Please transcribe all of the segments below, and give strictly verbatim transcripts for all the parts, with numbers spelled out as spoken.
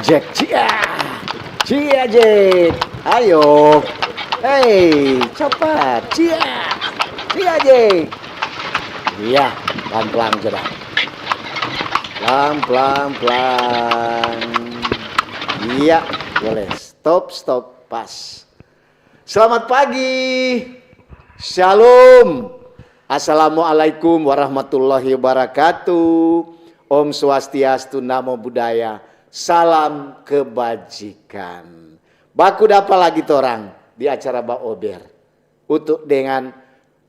Jack, cia! Cia, Jack! Ayo! Hei, capat! Cia! Cia, Jack! Iya, pelan-pelan, sudah. Pelan, pelan, pelan. Iya, boleh. Stop, stop, pas. Selamat pagi. Shalom. Assalamualaikum warahmatullahi wabarakatuh. Om Swastiastu, Namo Buddhaya. Salam kebajikan. Baku dapa lagi torang di acara Baober. Utu dengan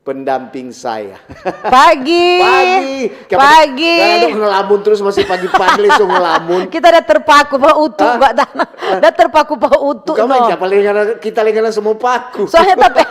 pendamping saya. Pagi. Pagi. Pagi. Karena dong ngelamun terus, masih pagi-pagi langsung ngelamun. Kita ada terpaku pa Utu, Hah? Mbak Tana. Ada terpaku pa Utu, Bukan no. Main, siapa lagi ngana, kita lagi ngana semua paku. Soalnya tapi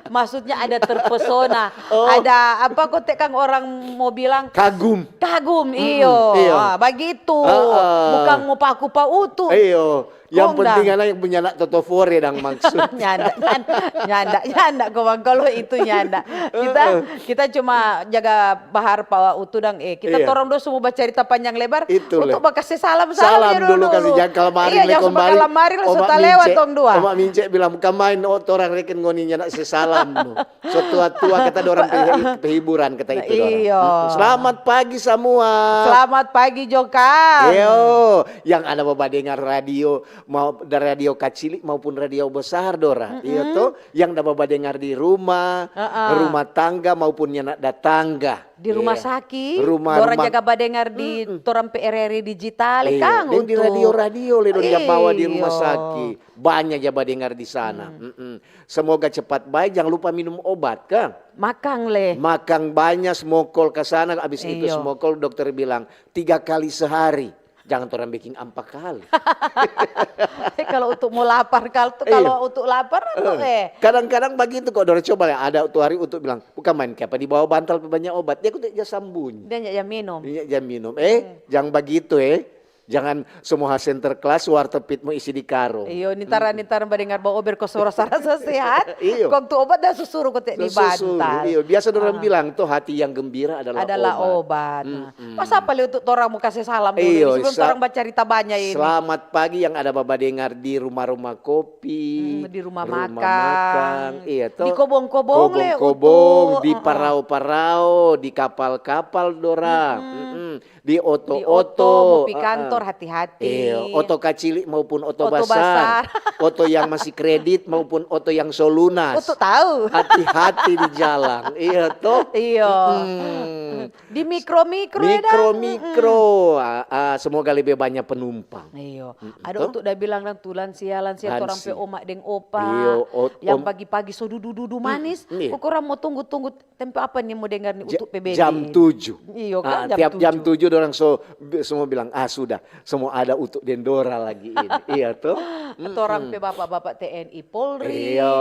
maksudnya ada terpesona. Oh. Ada apa, kote kang orang mau bilang? Kagum. Kagum, Mm-mm, iyo. Iyo. Ah, bagitu. Ah, ah. Bukan mau paku pa Utu. Iyo. Yang Kong penting dang. Anak yang punya anak totofore dang maksud. Nyanda, nyanda, nyanda, nyanda, kong kalu itu nyanda. Kita, Heeh. kita cuma jaga bahar pa Utu dang, eh. Kita Iya. torang dua semua bacarita panjang lebar. Itu Utu le. Bakase salam, salam Salam ya dulu, dulu. Kasih jangkal maring Iya, le jang kong suka maring. Kalam maring le, Oma suta lewat Mince, tong dua. Oma Mince bilang, "Bukan main, oh, torang reken ngoni nyanda se salam, no." So tua-tua kata dorang pe-, pehiburan kata Nah, itu dorang. Iyo. Mm-mm. Selamat pagi semua. Selamat pagi, Jokang. Iyo, yang ada babadengar radio, mau dari radio kacili maupun radio besar, Dora. Mm-mm. Iyo to, yang da babadengar di rumah, Heeh. rumah tangga maupun nyanda da tangga. Di rumah Iya. sakit, Rumah, dorang rumah jaga badengar di Mm-mm. torang pe R R I digital, Iyo, kang, deng di Utu. Radio-radio le dong ja bawa di rumah Iyo. sakit. Banya ja badengar di sana. Hmm. Mm-mm. Semoga cepat bae, jang lupa minum obat, kang. Makang le. Makang banya, smokol ka sana, abis itu Iyo. smokol, dokter bilang, tiga kali sehari. Jangan torang beking ampa kali. Kalau untuk mau lapar, kalau tu, Iyo. kalau untuk lapar, apa, Eh, eh? kadang-kadang bagitu kok, Dora, coba le, ada tu hari untuk bilang, "Bukan main, kiapa di bawah bantal pe banya obat?" Dia kutu ja sambunyi. Dia ja minum. Dia ja minum. Eh, Hmm. jang bagitu, eh. Jangan semua Center Class, Warteg Pit mo isi di karung. Iyo, nintara, Mm-mm. nintara badengar Baober ko so rasa-rasa sehat. Iyo. Kong tu obat da susuru kote di Susuru, bantal. iyo. Biasa dorang Ah. bilang, "Toh hati yang gembira adalah Adalah obat." obat. Nah, Mm-mm. masa apa le untuk torang mo kase salam dulu Iyo, ini, sebelum sa-, torang bacarita banya ini? Selamat pagi yang ada babadengar di rumah-rumah kopi, Mm, di rumah rumah makang. makang. Iya, Di toh. kobong-kobong le, Kobong-kobong, Utu. di Heeh. parau-parau, di kapal-kapal, Dora. Mm-mm. Mm-mm. Di oto-oto, Di oto, mo pi heeh. kantor, hati-hati. Iya, oto kacili maupun oto Oto basar. basar. Oto yang masih kredit maupun oto yang so lunas. Utu tahu. Hati-hati di jalan. Iya, toh? Iya. Mm-mm. Di mikro-mikro, ya, Dang? Mikro-mikro. Mm-mm. Ah, ah, semoga lebih banyak penumpang. Iya. Mm-mm, Ada toh? Utu da bilang, Dang, tu lansia-lansia, Lansia. torang pe oma deng opa. Iya, ot-, Yang om- pagi-pagi so dudu-dudu Mm, manis. iya. Ukurang mo tunggu-tunggu Tempo apa ni mo dengar ni Ja-, Utu pe band jam ini? tujuh. Iyo kan, Ah, jam tiap jam tujuh. tujuh dorang so, bi-, semua bilang, "Ah, sudah, semua ada Utu deng Dora lagi ini." Iya to? Torang Mm-mm. pe bapak-bapak T N I Polri. Iyo,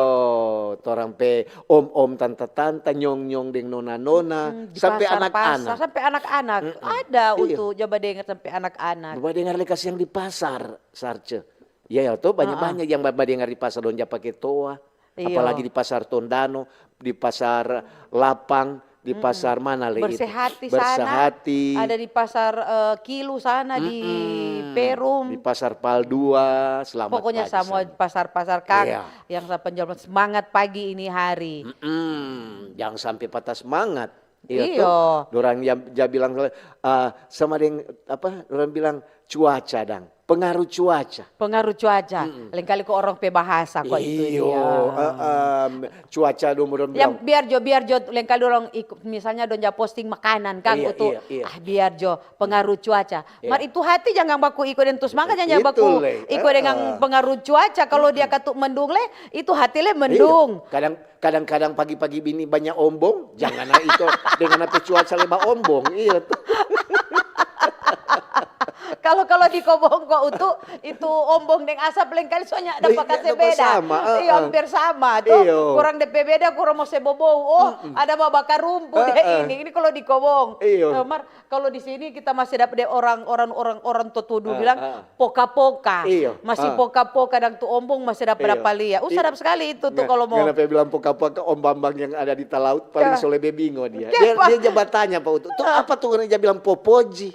torang pe om-om, tanta-tanta, nyong-nyong deng nona-nona, Mm-mm, di sampe pasar-pasar, anak-anak. Sampe anak-anak. Mm-mm. Ada Iyo. Utu, ja badengar sampe anak-anak. Badengar le kasiang di pasar, Sarce. Iya, ya, to, banyak-banyak Ah, ah. yang ba-, badengar di pasar dong ja pake toa. Iyo. Apalagi di Pasar Tondano, di Pasar Lapang, di Mm-mm. pasar mana le itu? Bersehati sana, Bersehati. Ada di Pasar, eh, Kilu sana, di Mm-mm. Perum. Di Pasar Pal dua, selamat Pokoknya pagi samua sana. pasar-pasar, Kang, Iya. yang sa penjual semangat pagi ini hari. Mm-mm. Jangan sampe patah semangat. Iya, Iyo. to. Dorang ja, ja bilang, eh, sama deng, apa, dorang bilang cuaca, dang. Pengaruh cuaca. Pengaruh cuaca. Mm-mm. Lengkali ko orang pe bahasa ko itu Iyo, dia. eh, em, cuaca dong, dong Yang bilang. biar jo, biar jo, lengkali orang iko, misalnya dong ja posting makanan, Kang, Iya, Utu. iya, iya. Ah, biar jo, pengaruh cuaca. Iya. Mar itu hati jangan baku iko deng tu semangat, jangan Itu baku le. iko dengan Heeh. pengaruh cuaca. Kalau dia Mm-mm. katu mendung le, itu hati le Iyo. mendung. Kadang, kadang-kadang pagi-pagi bini banyak ombong, jangan na iko dengan apa cuaca leba ombong. Iyo to. Kalau, kalau di kobong ko Utu, itu ombong deng asap lengkali soalnya ada. Iya, pakase ada beda. Sama, iyo, hampir sama tu. Iyo. Kurang depe beda, kurang mo se bobou. Oh, ada babakar rumpu deh ini. Ini kalau di kobong. Iyo. Eh, mar, kalau di sini kita masih dapat deh orang, orang, orang, orang tua-tua dulu bilang poka-poka. Iyo. Masih poka-poka dan tu ombong masih dapat, dapat lia. Uh, sadap sekali itu tu kalau mau. Ngana pe bilang poka-poka, Om Bambang yang ada di Talaut paling so lebe bingo dia. Dia, dia ja batanya pa Utu, tu apa tu ngana ja bilang popoji?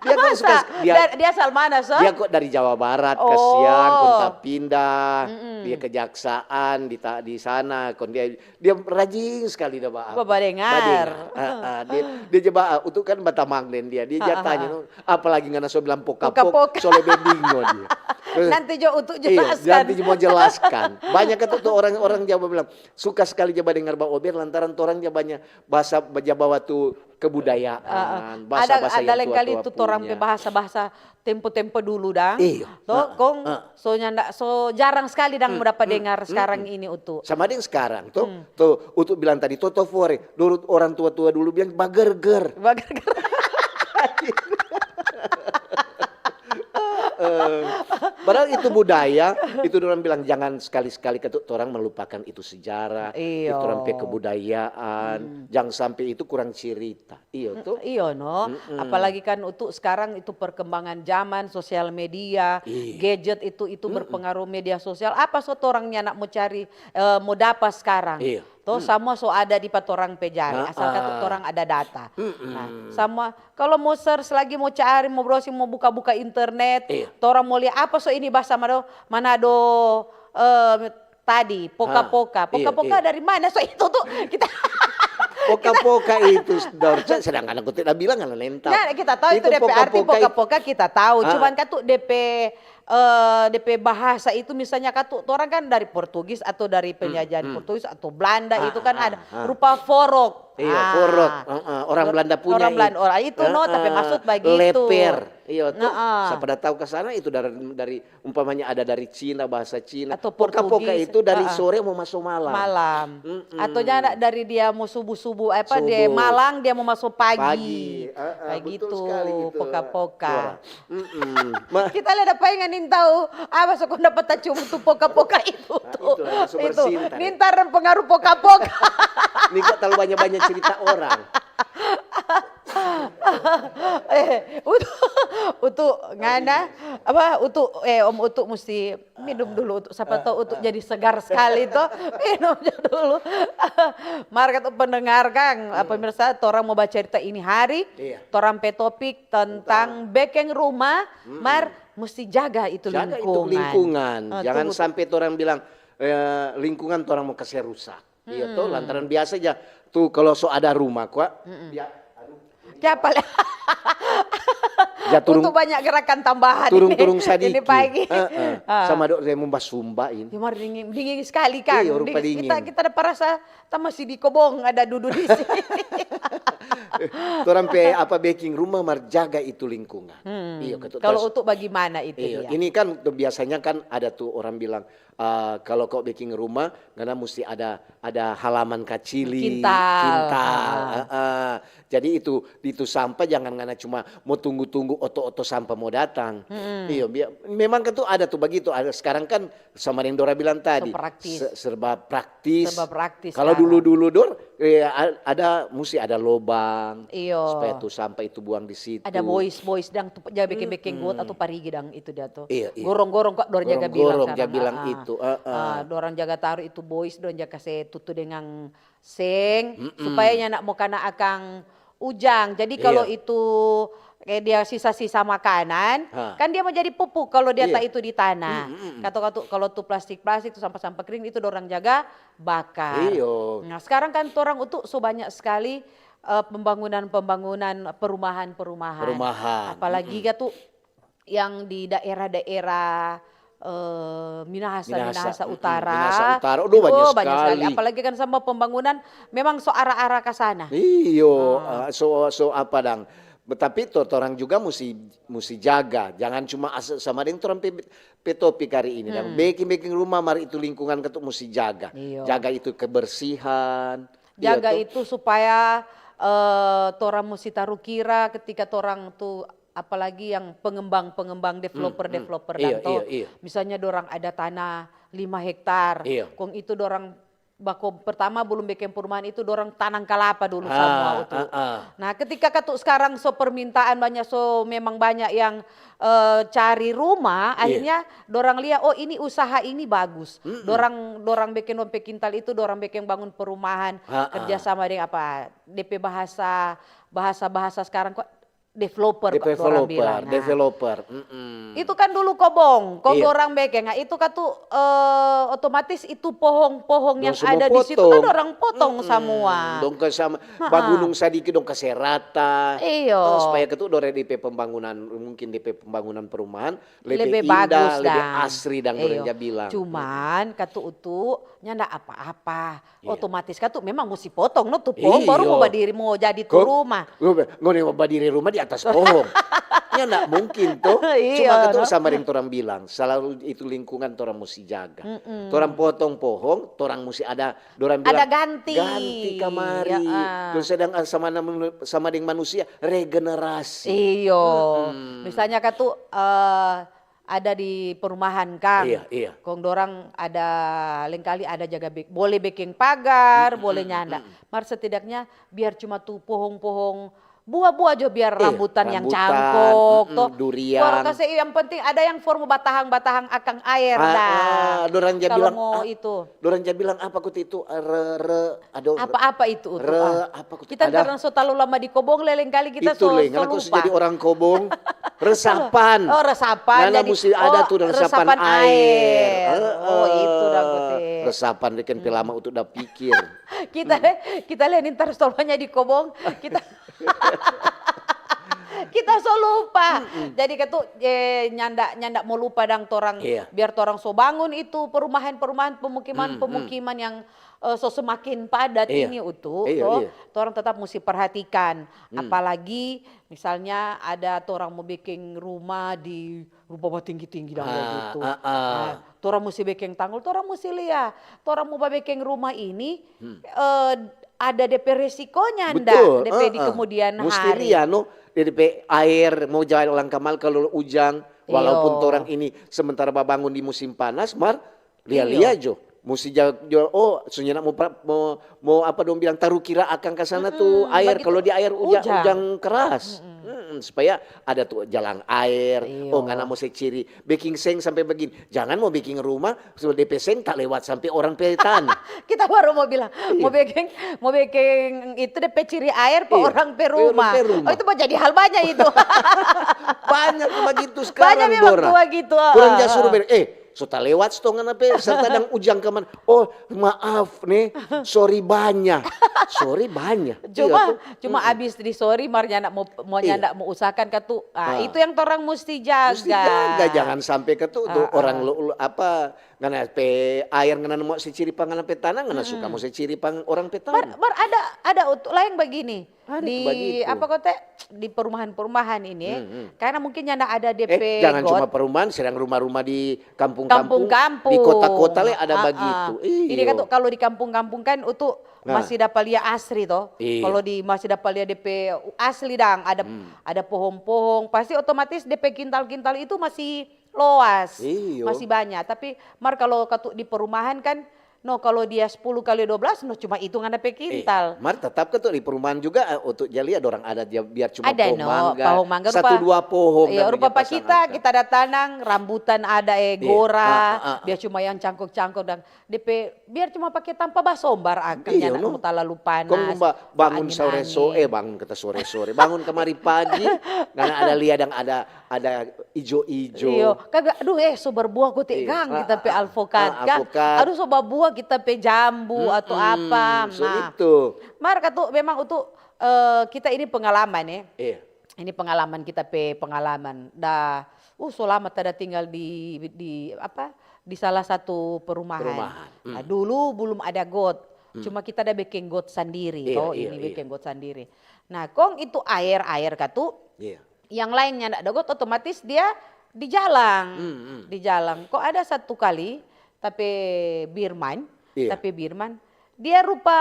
Dia kan suka, dia, dia asal mana, so? Dia kok dari Jawa Barat, kasihan, kong ta pindah, dia kejaksaan di, di sana, kong dia, dia rajin sekali da ba-, badengar. Badengar. Ah, ah, dia, dia coba, ah, Utu kan batamang deng dia, dia ja tanya, no, apalagi ngana so bilang poka-poka, so lebe bingo dia. Nanti jo Utu jelaskan. Nanti jo mau jelaskan. Banyak itu tu orang-orang Jawa bilang, suka sekali ja badengar ba ober lantaran torang ja banya bahasa ja bawa tu kebudayaan, bahasa-bahasa yang tua-tua punya. Ada lengkali tu torang pe bahasa-bahasa tempo-tempo dulu dang. Iyo. To, kong so nyanda, so jarang sekali dang mo dapa dengar skarang ini, Utu. Sama deng skarang to. To, Utu bilang tadi, toto fore. Dulu orang tua-tua dulu bilang bagerger. Bagerger. Eh, padahal itu budaya, itu orang bilang jangan sekali-sekali katu orang melupakan itu sejarah, itu orang pe kebudayaan, jangan sampai itu kurang cerita. Iyo to? Iyo no. Apalagi kan Utu skarang itu perkembangan zaman, sosial media, gadget itu, itu berpengaruh media sosial. Apa so torang nyanda mo cari, eh, mo dapa skarang? Iyo. To, samua so ada di pa torang pe jari, asal katu torang ada data. Nah, samua, kalo mo search lagi, mo cari, mo browsing, mo buka-buka internet, torang mo lia apa so ini bahasa Mado-, Manado, eh, tadi, poka-poka. Poka-poka dari mana? So itu tu kita. Poka-poka itu, sedangkan aku tidak bilang ngana nentau. Nah, kita tahu itu depe arti poka-poka, kita tahu. Cuman katu depe eh, depe bahasa itu misalnya katu, torang kan dari Portugis atau dari penjajahan Portugis atau Belanda itu kan ada rupa forok. Iya, forok. Orang Belanda punya orang Belanda, orang itu no, tapi maksud bagitu. Leper. Iya, tuh. Siapa dah tahu ke sana itu dari, dari umpamanya ada dari Cina, bahasa Cina. Atau Portugis. Poka-poka itu dari sore mau masuk malam. Malam. Atau nyanda dari dia mau subuh-subuh, apa, dia malang, dia mau masuk pagi. Pagi. Kayak gitu, poka-poka. Kita lei dapa inga nintau, apa so kong dapa tacium tu poka-poka itu tu. Itu, nintar deng pengaruh poka-poka. Ni kok terlalu banyak-banyak cerita orang. Eh, Utu, Utu ngana, apa, Utu, eh, Om Utu musti minum dulu Utu, sapa tau Utu jadi segar sekali to. Minum jo dulu. Mar katu pendengar kang, pemirsa, torang mo bacarita ini hari, torang pe topik tentang bekeng rumah, mar musti jaga itu lingkungan. Jaga itu lingkungan. Jangan sampe torang bilang, eh, lingkungan torang mo kase rusak. Iya to, lantaran biasa ja tu kalo so ada rumah kwa, ya, aduh. Kiapa le? Ja turung, Utu banyak gerakan tambahan turung, ini, turung sadiki. Ini pagi. Sama dok dia mo basumba ini. Ya, mar dingin, dingin sekali kang. Iya, rupa dingin. Kita, kita ada parasa, kita masih di kobong, ada dudu di sini. Torang pe apa, bekeng rumah mar jaga itu lingkungan. Iya, kalo Utu bagimana itu dia? Ini kan tu biasanya kan ada tu orang bilang, eh, kalo kau bekeng rumah, ngana musti ada, ada halaman kacili, kintal. Jadi itu, itu sampah jangan ngana cuma mo tunggu-tunggu oto-oto sampah mo datang. Iyo, memang kan tu ada tu bagitu. Ada, sekarang kan sama deng Dora bilang tadi, serba praktis. Serba praktis. Kalo dulu-dulu, Dor, eh, ada, musti ada lobang supaya tu sampah itu buang di situ. Ada bois, bois dang tu ja bekeng-bekeng got atau parigi dang itu dia tu. Gorong-gorong kok dorang jaga bilang itu. Dorang jaga taru itu bois, dorang jaga kase tutu dengan seng supaya nyanda mo kana akang ujang. Jadi kalo itu kayak dia sisa-sisa makanan, kan dia mo jadi pupuk kalo dia ta itu di tanah. Katu-katu kalo tu plastik-plastik, tu sampah-sampah kering itu dorang jaga bakar. Nah, sekarang kan torang Utu so banyak sekali, eh, pembangunan-pembangunan, perumahan-perumahan. Apalagi katu yang di daerah-daerah, eh, Minahasa, Minahasa Utara. Minahasa Utara. Aduh, banyak sekali. Apalagi kan sama pembangunan memang so arah-arah ka sana. Iyo, eh, so, so apa dang. Tapi torang juga musti, musti jaga. Jangan cuma sama deng torang pe, pe topik hari ini dang. Bekeng-bekeng rumah, mar itu lingkungan katu musti jaga. Iyo. Jaga itu kebersihan. Jaga itu supaya, Eh, torang musti taru kira ketika torang tu, apalagi yang pengembang-pengembang, developer-developer Iya, dan to. Iya, iya. Misalnya dorang ada tanah lima hektar, Iya. Kong itu dorang bako pertama belum bikin perumahan itu dorang tanang kalapa dulu Ah, samua itu. Ah, ah. Nah, ketika katu sekarang so permintaan banyak, so memang banyak yang eh, cari rumah, Iya. Akhirnya dorang lia, oh, ini usaha ini bagus. Dorang dorang bikin dong pe kintal itu, dorang bikin bangun perumahan, Ah, ah. Kerja sama dengan apa? D P bahasa bahasa bahasa sekarang kok developer, Developer, dorang bilang. Nah, developer. Mm-mm. Itu kan dulu kobong, kong Iya. dorang bikin. Nah, itu katu eh, otomatis itu pohong-pohong Dong yang semua ada di situ potong. kan dorang potong Mm-mm. semua. Dong ke sama bagunung sadiki dong kase rata. Iyo. Oh, supaya katu dong de pe pembangunan, mungkin de pe pembangunan perumahan lebe Lebe indah, bagus lebe dang. Asri dang dorang Iyo. ja bilang. Cuman katu utu nyanda apa-apa. Iya. Otomatis katu memang musti potong no tu pohong baru mo Iyo. badiri mo jadi tu Kok? rumah. Ngoni mo badiri rumah di atas pohong. Ya ndak mungkin to. Iyo, Cuma katu no. Sama deng torang bilang, selalu itu lingkungan torang musti jaga. Torang potong pohong, torang musti ada, dorang bilang, Ada ganti. Ganti kamari. Ya, ah. Dong sedang, ah, sama, sama deng manusia, regenerasi. Iyo. Misalnya katu eh, ada di perumahan kang. Iya, iya. Kong dorang ada lengkali ada jaga be- boleh biking pagar, boleh nyanda. Mar setidaknya biar cuma tu pohong-pohong buah-buah jo biar Iya, rambutan yang rambutan, cangkok mm-mm, to. durian. Kong kase yang penting ada yang for mo batahang-batahang akang air Ah, dah. ah, dorang ja Kalau bilang, mo ah, itu. Dorang ja bilang apa kut itu? Re, re, ada Apa-apa itu, Utu? Re, Ah. apa kut Kita ada? Karena so talu lama di kobong leleng kali kita Itu so, leng, so karena kau lupa. Jadi orang kobong. Resapan. Oh, resapan. Nana Jadi, musti ada oh, tuh resapan, resapan air. Heeh. Oh, itu dah, Kut, eh. Resapan bikin pe lama untuk dah pikir. Kita kita lihat ntar stolpanya di kobong. Kita kita so lupa. Jadi katu eh, nyanda nyanda mo lupa dang torang Iya. Biar torang so bangun itu perumahan-perumahan, pemukiman-pemukiman yang eh, so semakin padat Iya. ini Utu, Iya, to, iya. Torang tetap musti perhatikan. Apalagi misalnya ada torang mo biking rumah di rumah tinggi-tinggi dang Ah, begitu. ah, ah. Nah, torang musti biking tanggul, torang musti lia. Torang mo babiking rumah ini eh, ada de pe resikonya nda? Betul. De pe di Heeh. kemudian Musti hari. Lia no, de pe air mau jalan kamal kalau ujang, walaupun Iyo. Torang ini sementara babangun di musim panas, mar lia-lia jo. Musti ja, jo, oh, sunya nak mau, pra- mau, mau apa dong bilang taru kira akang ke sana tuh air. Bagitu. Kalau di air ujang, Ujang. Ujang keras. Mm-mm, supaya ada tuh jalan air. Iyo. Oh, karena mau se ciri. Biking seng sampai begini. Jangan mau biking rumah, sudah de pe seng tak lewat sampai orang pe tanah. Kita baru mau bilang, mau biking, mau biking itu de pe ciri air pe Iya, orang pe pe orang rumah. pe rumah. Oh, itu mau jadi hal banyak itu. Banyak begitu sekarang, Banyak memang Dora. Tua gitu. Orang Ah, ja ah. Suruh ber, eh, so ta lewat sto ngana pe, serta dang ujang kaman. Oh, maaf ne, sorry banyak. Sorry banyak. Cuma, Iya, tuh. cuma abis di sorry, mar nyanda mau, mau Iya. nyanda mau usahakan katu. Ah, Ah. Itu yang torang musti jaga. Musti jaga, jangan sampai katu tuh Ah, orang ah. lo, lo- apa, ngana pe air ngana mau se ciri pa ngana pe tanah, ngana suka mau se ciri pa orang pe Mar, tanah. mar ada ada untuk lain begini. Ada Di begitu. Apa kote di perumahan-perumahan ini, Hmm, hmm. Karena mungkin nyanda ada de Eh, pe jangan got. Cuma perumahan, sedang rumah-rumah di kampung-kampung, Kampung-kampung. Di kota-kota le ada Ah, begitu. ah. Ini Iyo. Katu, kalau di kampung-kampung kan Utu Nah. Masih dapa lia asri to. Iyo. Kalau di Masih dapa lia de pe asli dang ada Hmm. ada pohong-pohong, pasti otomatis de pe kintal-kintal itu masih loas. Iyo. Masih banyak. Tapi mar kalau katu di perumahan kan, no kalau dia sepuluh kali dua belas, no cuma itu ngana pe Eh, kintal. Mar tetap katu di perumahan juga, eh, untuk jadi ada orang ada dia biar cuma Ada, pohong no, mangga, pohong mangga, satu rupa- dua pohong Iya, dan rupa dia pa kita, pasang aja. Kita ada tanang, rambutan ada, eh, Iya, gora, ah, ah, ah, dia cuma yang cangkok-cangkok dan de pe biar cuma pake tampa basombar akang Iya, nyanda no. Mo talalu panas. Kong ba-, bangun sore so, Angin-angin. Eh, bangun kata sore-sore, bangun kemari pagi, ngana ada lia dang ada ada ijo-ijo. Iyo, kagak, aduh eh so berbuah kote Iya, kang ah, kita pe ah, alfokat ah, kang. Alfokat. Aduh so berbuah kita pe jambu atau Mm-mm, apa. so Nah, itu. Mar katu memang Utu eh, kita ini pengalaman ya. Iya. Ini pengalaman kita pe pengalaman. Dah, uh so lama tada tinggal di di apa? Di salah satu perumahan. Perumahan, hmm. Nah, dulu belum ada got. Cuma kita ada bikin got sendiri, Iya, toh iya, ini iya. Bikin got sendiri. Nah, kong itu air-air katu, Iya. Yang lainnya ndak ada got, otomatis dia di jalang. Hmm, hmm. Di jalang. Kok ada satu kali, tapi Birman, Iya. tapi Birman, Dia rupa,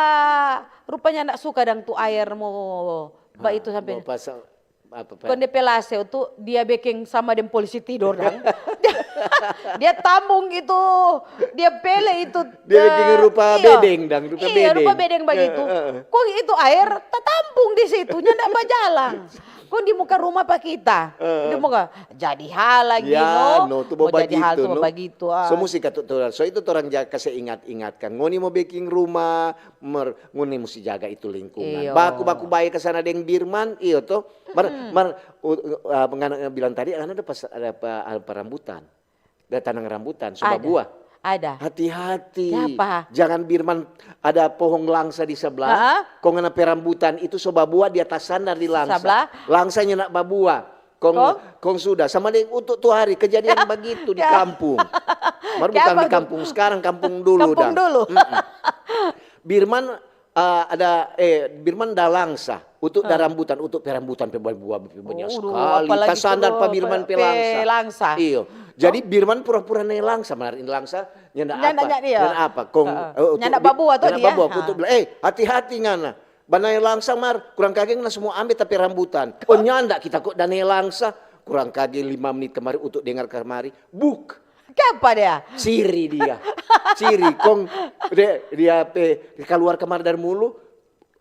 rupanya ndak suka dang tu aer mo ba itu sampe. Mo pasang apa, Pak? Kong de pe lase tu dia beking sama deng polisi tidor dang. Dia, dia tambung itu, dia pele itu. Dia beking eh, rupa iyo. Bedeng dang, rupa iyo, bedeng. Rupa bedeng bagitu. Heeh. Kong itu aer tatampung di situ, nyanda bajalang. Kong di muka rumah pa kita. Heeh. Di muka, jadi hal lagi, ya, no. No, tu mo jadi hal bagitu, tu mo no. Bagitu, ah. So musti katu torang. So itu torang ja kase ingat-ingatkan. Ngoni mo beking rumah, mer, ngoni musti jaga itu lingkungan. Iyo. Baku-baku bae ka sana deng Birman, iyo to. Mar, mar, u, u, ah, ngana bilang tadi, ngana ada pas, ada pa, ada pa rambutan. Ada tanang rambutan, so babua. Ada. Hati-hati. Kiapa? Jangan Birman ada pohong langsa di sebelah. Heeh. Kong ngana pe rambutan itu so babua, dia tasandar di langsa. Sebelah. Langsa nyanda babua. Kong, kong? Kong sudah, sama deng untuk tu hari kejadian bagitu di kampung. Mar bukan di kampung sekarang, kampung dulu dang. Kampung dulu. Mm-mm. Birman, eh, ada, eh, Birman da langsa, untuk da rambutan, untuk pe rambutan pe babua pe banya skali. Tasandar pa Birman pe langsa. Iyo. Jadi Birman pura-pura nae langsa, mar ini langsa nyanda apa. Nyanda apa. Kong, eh, untuk nyanda babua to dia. Nyanda babua, untuk bilang, "Eh, hati-hati ngana. Banae langsa mar, kurang kage ngana so mo ambe ta pe rambutan." Oh, nyanda kita kok da nae langsa. Kurang kage lima menit kamari untuk dengar kamari. Buk. Kiapa dia? Ciri dia. Ciri. Kong de, dia pe kaluar kamari dari mulu,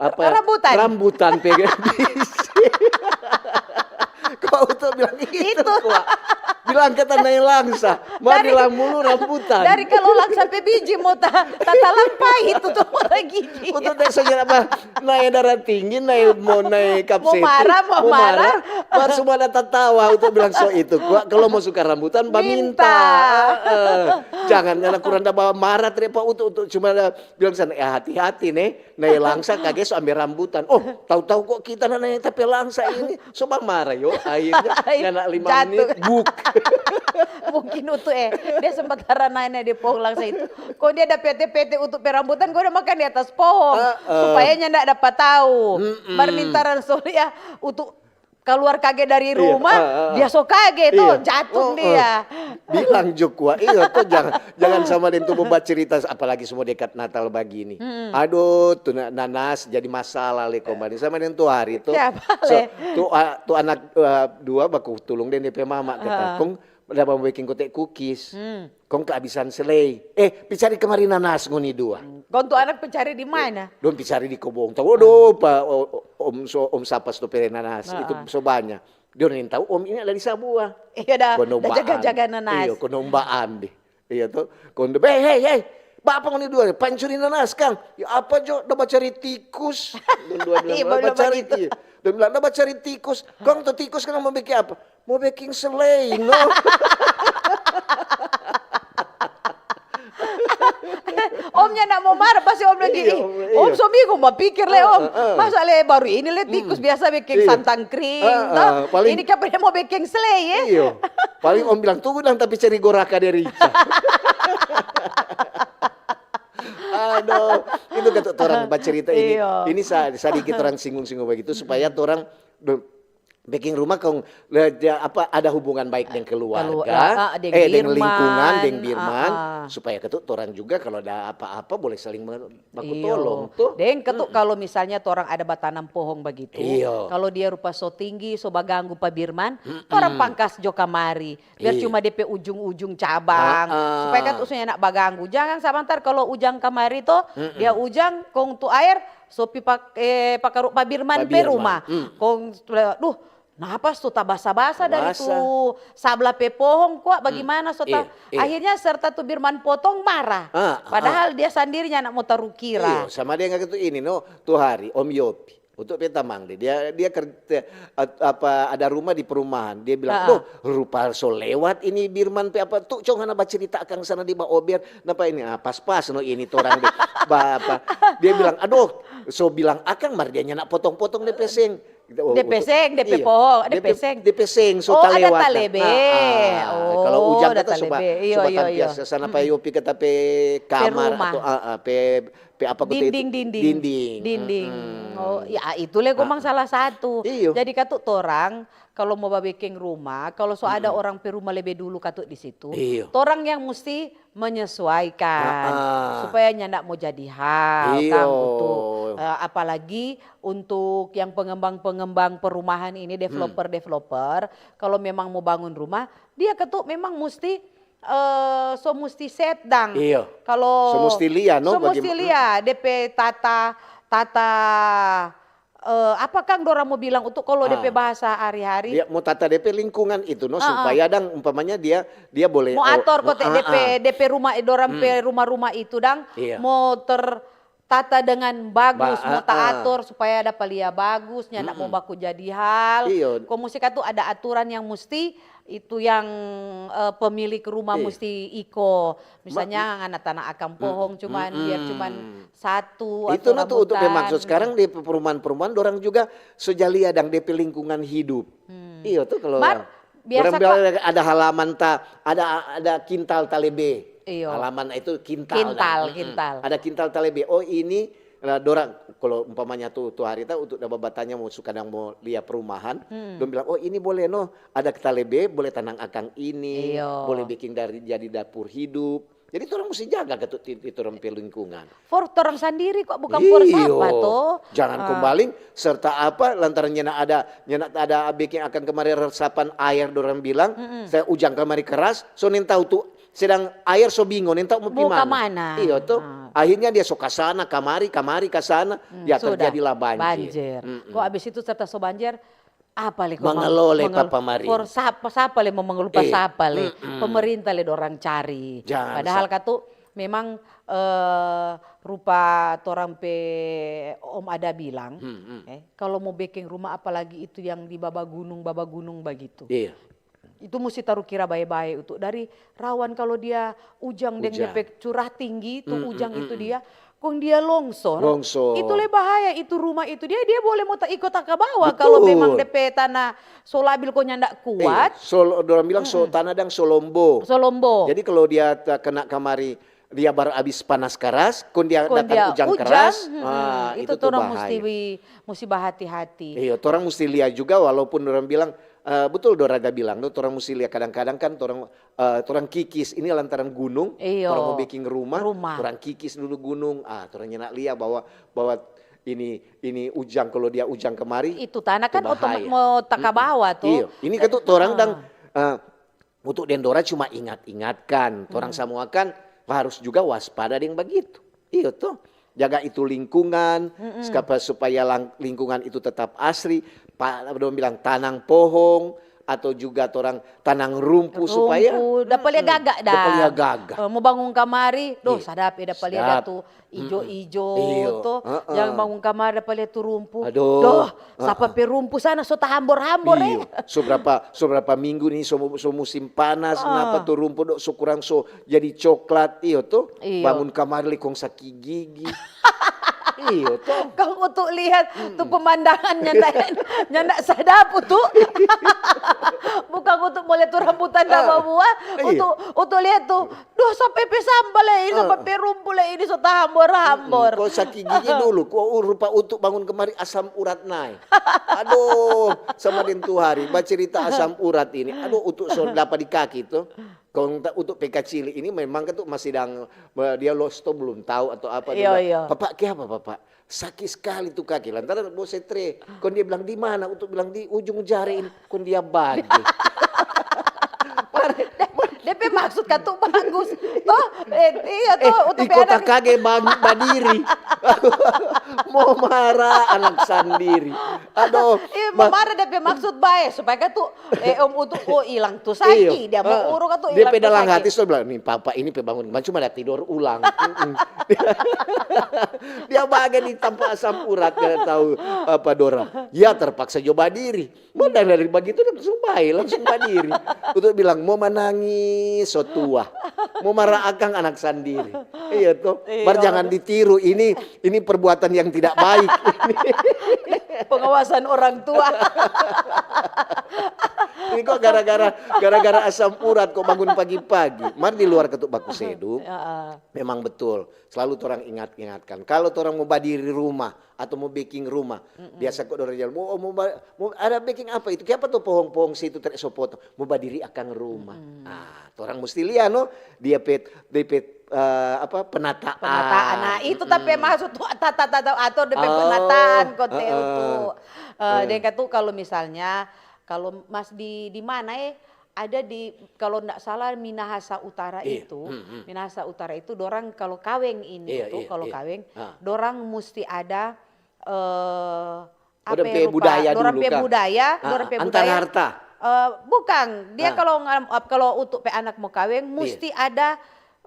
apa? Rambutan. Rambutan pe. Kong Uto bilang, "Itu, itu kwa." Bilang, "Kata nae langsa." Mar dari, bilang mulu rambutan. Dari kaluar langsa pe biji mo ta, tatalampai itu tu mo ta gigi. Uto tadi so nyanda apa, nae darah tinggi, nae mo nae kapsetik. Mo mara, mo mara. Mar so mo ada tatawa, Uto bilang, "So itu kwa, kalau mo suka rambutan, baminta." Minta. Heeh. Jangan ngana kurang da bawa mara, trepa Uto, Uto cuma da bilang sana, "Eh, hati-hati ne, nae langsa kage so ambe rambutan." Oh, tau-tau kok kita na nae ta pe langsa ini, so bamara yo, akhirnya ngana lima menit, buk. Mungkin Uto, eh, dia sempat tara nae-nae di pohong langsa itu. Kong dia da pete-pete Uto pe rambutan, kong dia makan di atas pohong, supaya nyanda dapa tau. Mar mintaran so lia, Uto kaluar kage dari rumah, dia so kage to, jatuh dia. Bilang jo kwa, iyo to, jangan, jangan sama deng tu mo bacerita, apalagi so mo dekat Natal bagini. Aduh, tu na-, nanas jadi masalah le kembali. Sama deng tu hari tu, tu, ah, tu anak, eh, dua baku tulung deng de pe mama, kata, "Kong, da mo beking kote kukis." Kong kehabisan selei. Eh, pi cari kamari nanas ngoni dua. Kong tu anak pi cari di mana? Dong pi cari di kobong. Tau, waduh, pa, o-, o-, om so, om sapa sto pere nanas. Itu so banya. Dong nintau om ini ada di sabua. Iya dah, jaga-jaga nanas. Iyo, kono mbaan deh. Iya to. Kono, "Hei, hei, hei. Bapa ngoni dua, pancuri nanas kang." "Ya apa jo, da bacari tikus." Dong dua bilang, "Da bacari tikus." Kong tu tikus kang mo beking apa? Mo beking selei, no. Omnya nda mo mara, pasti om bilang gini, "Om so bingung, bapikir le om. Masa le baru ini le tikus biasa beking santang kring, to? Ini kapa dia mo beking selei, eh?" Iyo. Paling om bilang, "Tunggu dang, tapi cari goraka dari Ica." Aduh, itu kata orang bacerita ini. Ini sa-, sadiki orang singgung-singgung begitu supaya orang beking rumah kong, apa, ada hubungan baik deng keluarga, deng lingkungan, deng Birman, supaya katu torang juga kalo ada apa-apa boleh saling baku tolong to. Deng katu kalo misalnya torang ada batanam pohong bagitu, kalo dia rupa so tinggi, so baganggu pa Birman, torang pangkas jo kamari, biar cuma de pe ujung-ujung cabang, supaya katu so nyanda baganggu. Jangan sabantar kalo ujang kamari to, dia ujang kong tu aer so pi pa, eh, pakaru pa Birman pe rumah. Kong, duh, napa so tabasa-basa dari tu sabla pe pohong kwa, bagimana so ta? Akhirnya serta tu Birman potong mara. Padahal dia sandiri nyanda mo tarukira. Iyo, sama deng katu ini no, tu hari Om Yopi. Untuk pe tamang de, dia, dia kerja, apa, ada rumah di perumahan. Dia bilang, "Doh, rupa so lewat ini Birman pe apa tu, cong hana bacerita akang sana di baober. Napa ini?" Ah, pas-pas no ini torang de. Ba, apa, dia bilang, "Aduh, so bilang akang mar dia nyanda potong-potong de pe seng." De pe seng, de pe pohong, de pe seng. De pe seng, so talewat. Oh, ada talebe. Kalo ujang kata so batampias ka sana pa Yopi kata pe kamar atau, ah, ah, pe, pe apa kata itu? Dinding, dinding. Dinding. Oh, ya itu le komang salah satu. Iyo. Jadi katu torang kalau mo babekeng rumah, kalau so ada orang pe rumah lebe dulu katu di situ, iyo, torang yang musti menyesuaikan supaya nyanda mo jadi hal, iyo, kang, untuk, eh, apalagi untuk yang pengembang-pengembang perumahan ini, developer-developer, kalau memang mo bangun rumah, dia katu memang musti, eh, so musti set dang. Iyo. Kalau so musti lia, no, so musti lia, de pe tata, tata, eh, apa kang dorang mo bilang untuk kalau de pe bahasa hari-hari? Dia mo tata de pe lingkungan itu, no, supaya dang umpamanya dia, dia boleh mo ator kote de pe, de pe rumah, dorang pe rumah-rumah itu dang mo ter tata dengan bagus, mo taator supaya dapa lia bagus, nyanda mo baku jadi hal. Iyo. Ko musti katu ada aturan yang musti itu yang, eh, pemilik rumah musti iko. Misalnya ngana tanang akang pohong cuman, biar cuman satu atau rambutan. Itu no tu untuk pemaksud. Sekarang di perumahan-perumahan dorang juga so ja lia dang de pe lingkungan hidup. Iyo tu kalau biasa orang bilang ada halaman ta, ada, ada kintal ta lebe. Iyo. Halaman itu kintal. Kintal, kintal. Ada kintal ta lebe. Oh, ini, eh, dorang, kalau umpamanya tu, tu hari ta, untuk da babatanya mo suka dang mo lia perumahan, dong bilang, "Oh, ini boleh no, ada ta lebe, boleh tanang akang ini, boleh biking dari, jadi dapur hidup." Jadi, torang musti jaga katu ti, ti torang pe lingkungan. For torang sandiri kok, bukan for sapa to. Jangan kombaling serta apa, lantaran nyanda ada, nyanda ada biking akang kamari resapan aer, dorang bilang, saya ujang kamari keras, so nintau tu, sedang aer so bingo, nintau mo pi mana. Iyo to. Akhirnya dia so kasana, kamari, kamari, kasana, ya terjadilah banjir. Kok abis itu serta so banjir, apa le ko mangalole papa mari? For sapa, sapa le mo mangalupa sapa le? Pemerintah le dorang cari. Padahal katu memang, eh, rupa torang pe Om Ada bilang, eh, kalau mo bekeng rumah apalagi itu yang di baba gunung, baba gunung bagitu. Iya. Itu musti taru kira bae-bae itu. Dari rawan kalau dia ujang deng dia pe curah tinggi, tu ujang itu dia, kong dia longsor, itu le bahaya, itu rumah itu dia, dia boleh mo ta-, iko takabawa kalau memang de pe tanah so labil ko nyanda kuat. Iya, so, dorang bilang so tanah dang so lombo. So lombo. Jadi kalau dia takena kamari, dia baru abis panas karas, kong dia datang ujang karas, itu tu torang musti bahaya. Musti bahati-hati. Iyo, torang musti lia juga, walaupun dorang bilang, eh, betul Dora da bilang, no, torang musti lia. Kadang-kadang kan torang, eh, torang kikis, ini lantaran gunung, torang mo beking rumah, torang kikis dulu gunung, ah, torang nyanda lia bahwa, bahwa ini, ini ujang, kalau dia ujang kamari, itu tanah kan otomatis mo takabawa to. Iyo, ini kan tu torang dang, eh, untuk deng Dora cuma ingat-ingatkan, torang samua kan harus juga waspada deng bagitu. Iyo to, jaga itu lingkungan, skapa-, supaya lang-, lingkungan itu tetap asri. Pa-, dong bilang tanang pohong, atau juga torang tanang rumpu supaya dapa lia gaga dang. Dapa lia gaga. Eh, mo bangun kamari, doh, sadap e dapa lia tu ijo-ijo to. Jang bangun kamar dapa lia tu rumpu. Aduh. Doh, sapa pe rumpu sana so tahambor-hambor e. Iyo. So berapa, so berapa minggu ni so, so musim panas, napa tu rumpu do so kurang so jadi coklat, iyo to. Iyo. Bangun kamar le kong saki gigi. Iyo to. Kong untuk lihat tu pemandangan nyanda, nyanda sadap tu. Bukan untuk mo lia tu rambutan da babua, untuk, untuk lihat tu. Doh, sapa pe sambal e ini, sapa pe rumpu le ini so tahambor-hambor. Ko saki gigi dulu, ko rupa untuk bangun kamari asam urat nae. Aduh, sama deng tu hari, bacerita asam urat ini. Aduh, untuk so dapa di kaki tu. Kong untuk pe kacili ini memang kan tu masih dang, dia losto belum tau atau apa. Dia bilang, "Papa, kiapa, Papa?" Saki skali tu kaki, lantaran mo setre. Kong dia bilang, "Di mana?" Untuk bilang, "Di ujung jari ini." Kong dia bage. Mare, de pe maksud katu bagus. Toh, eh, iya toh, untuk pe anak. Iko takage badiri. Mo mara anak sandiri. Aduh. Iya, mo mara de pe maksud bae, supaya katu, eh, Om Utu, oh, ilang tu saki, dia mo uru katu ilang tu saki. Dia pe dalam hati so bilang, "Nih, Papa ini pe bangun, cuma ada tidor ulang." Dia bage di tampa asam urat, kada tau apa, Dora. Ya terpaksa jo badiri. Mo dari bagitu dia langsung bae, langsung badiri. Untuk bilang, "Mo manangis, so tua. Mo mara akang anak sandiri." Iya toh. Mar jangan ditiru, ini, ini perbuatan yang tidak baik. Pengawasan orang tua. Ini kok gara-gara, gara-gara asam urat kok bangun pagi-pagi. Mar di luar katu baku seduk, Heeh. memang betul. Selalu torang ingat-ingatkan. Kalau torang mo badiri rumah atau mo beking rumah, biasa kok dorang jalan, "Oh, mo, ba- mo ada beking apa itu? Kiapa tu pohong-pohong situ tere so potong?" "Mo badiri akang rumah." Ah, torang musti lia no, dia pe, dia pe, eh, apa, penataan. Penataan. Nah, itu tapi maksud tu tata tata atau depe Oh, penataan kote heeh. tu. Eh, deng katu kalau misalnya kalau mas di di mana eh ada di kalau ndak salah Minahasa Utara Iya. itu, Hmm, hmm. Minahasa Utara itu dorang kalau kaweng ini Iya, tu iya, kalau iya. kaweng Ah. dorang musti ada eh Oh, dorang pe budaya dorang dulu pe kah? budaya, Ah, dorang pe antar budaya. harta. Eh, bukan, dia Ah. kalau ngam- eh, kalau untuk pe anak mo kaweng musti ada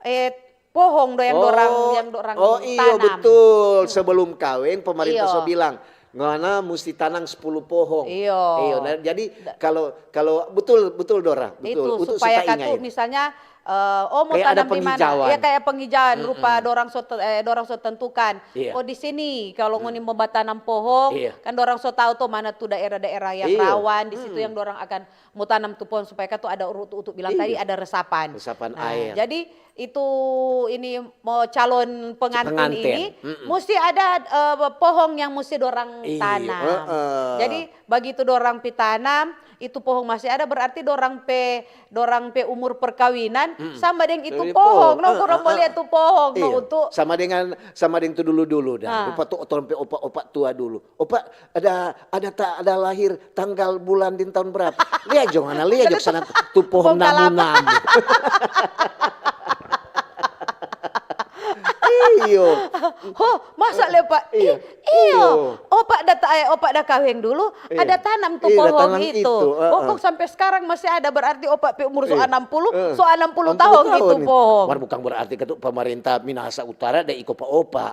eh pohong do yang Oh, dorang yang dorang oh iyo tanam. Betul. Sebelum kaweng pemerintah Iyo. so bilang, "Ngana musti tanam sepuluh pohong." Iyo. Iyo, nah, jadi kalau kalau betul betul Dora, betul. Itu Untuk supaya serta katu ingat. Misalnya eh, oh mau Kayak ada tanam di mana? penghijauan. Ya kayak penghijauan rupa dorang so te- eh, dorang so tentukan. Iya. Oh di sini kalau ngoni mau batanam pohong, Iya. kan dorang so tahu tuh mana tuh daerah-daerah yang Iya. rawan di situ yang dorang akan mau tanam tuh pohon supaya katu ada urutu-utu bilang Iya. tadi ada resapan. Resapan Nah, air. Jadi itu ini mau calon pengantin, Pengantin. Ini mesti ada eh, pohong yang mesti dorang Iya, tanam. heeh. Jadi begitu dorang pi tanam, itu pohong masih ada berarti dorang pe dorang pe umur perkawinan sama deng itu Dari pohong. pohong. No, Ah, dorang ah, mau ah. lihat tu pohong no Iya. untuk Sama dengan sama dengan tu dulu-dulu dah. Ah. Rupa tu orang pe opa-opa tua dulu. "Opa, ada ada tak ada lahir tanggal bulan di tahun berapa?" Lia jo ngana, lia jo sana tu pohong Pohong kalapa. namu-namu. Iyo. Ho, masa le Pak? Iya. Ih, iyo. Iyo. Opa da ta- eh, opa da kaweng dulu, Iya. ada tanam tu Iya, ada pohong tanam itu. itu, Oh, heeh. Kok sampai sekarang masih ada, berarti opa pe umur so Iya. enam puluh, Eh, so enam puluh enam puluh tahun itu pohong. Mar bukan berarti katu pemerintah Minahasa Utara ada iko pa opa.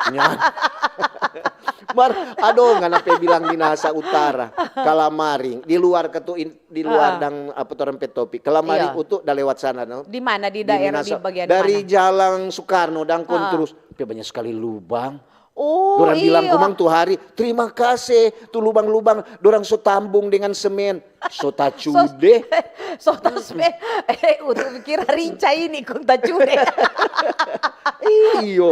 Nya. Mar, aduh, ngana pe bilang Minahasa Utara, Kalamaring, di luar katu in- di luar dang apa torang pe topik. Kalamaring Iya. Utu da lewat sana no. Di mana? Di daerah, di Minahasa- bagian dari mana? Jalan Soekarno dang kon terus. Pe banyak sekali lubang. Oh, Dorang bilang iyo. Komang tu hari, "Terima kasih tu lubang-lubang dorang so tambung dengan semen." So tacude. So taspe, eh, untuk kira rica ini kong tacude. Iyo.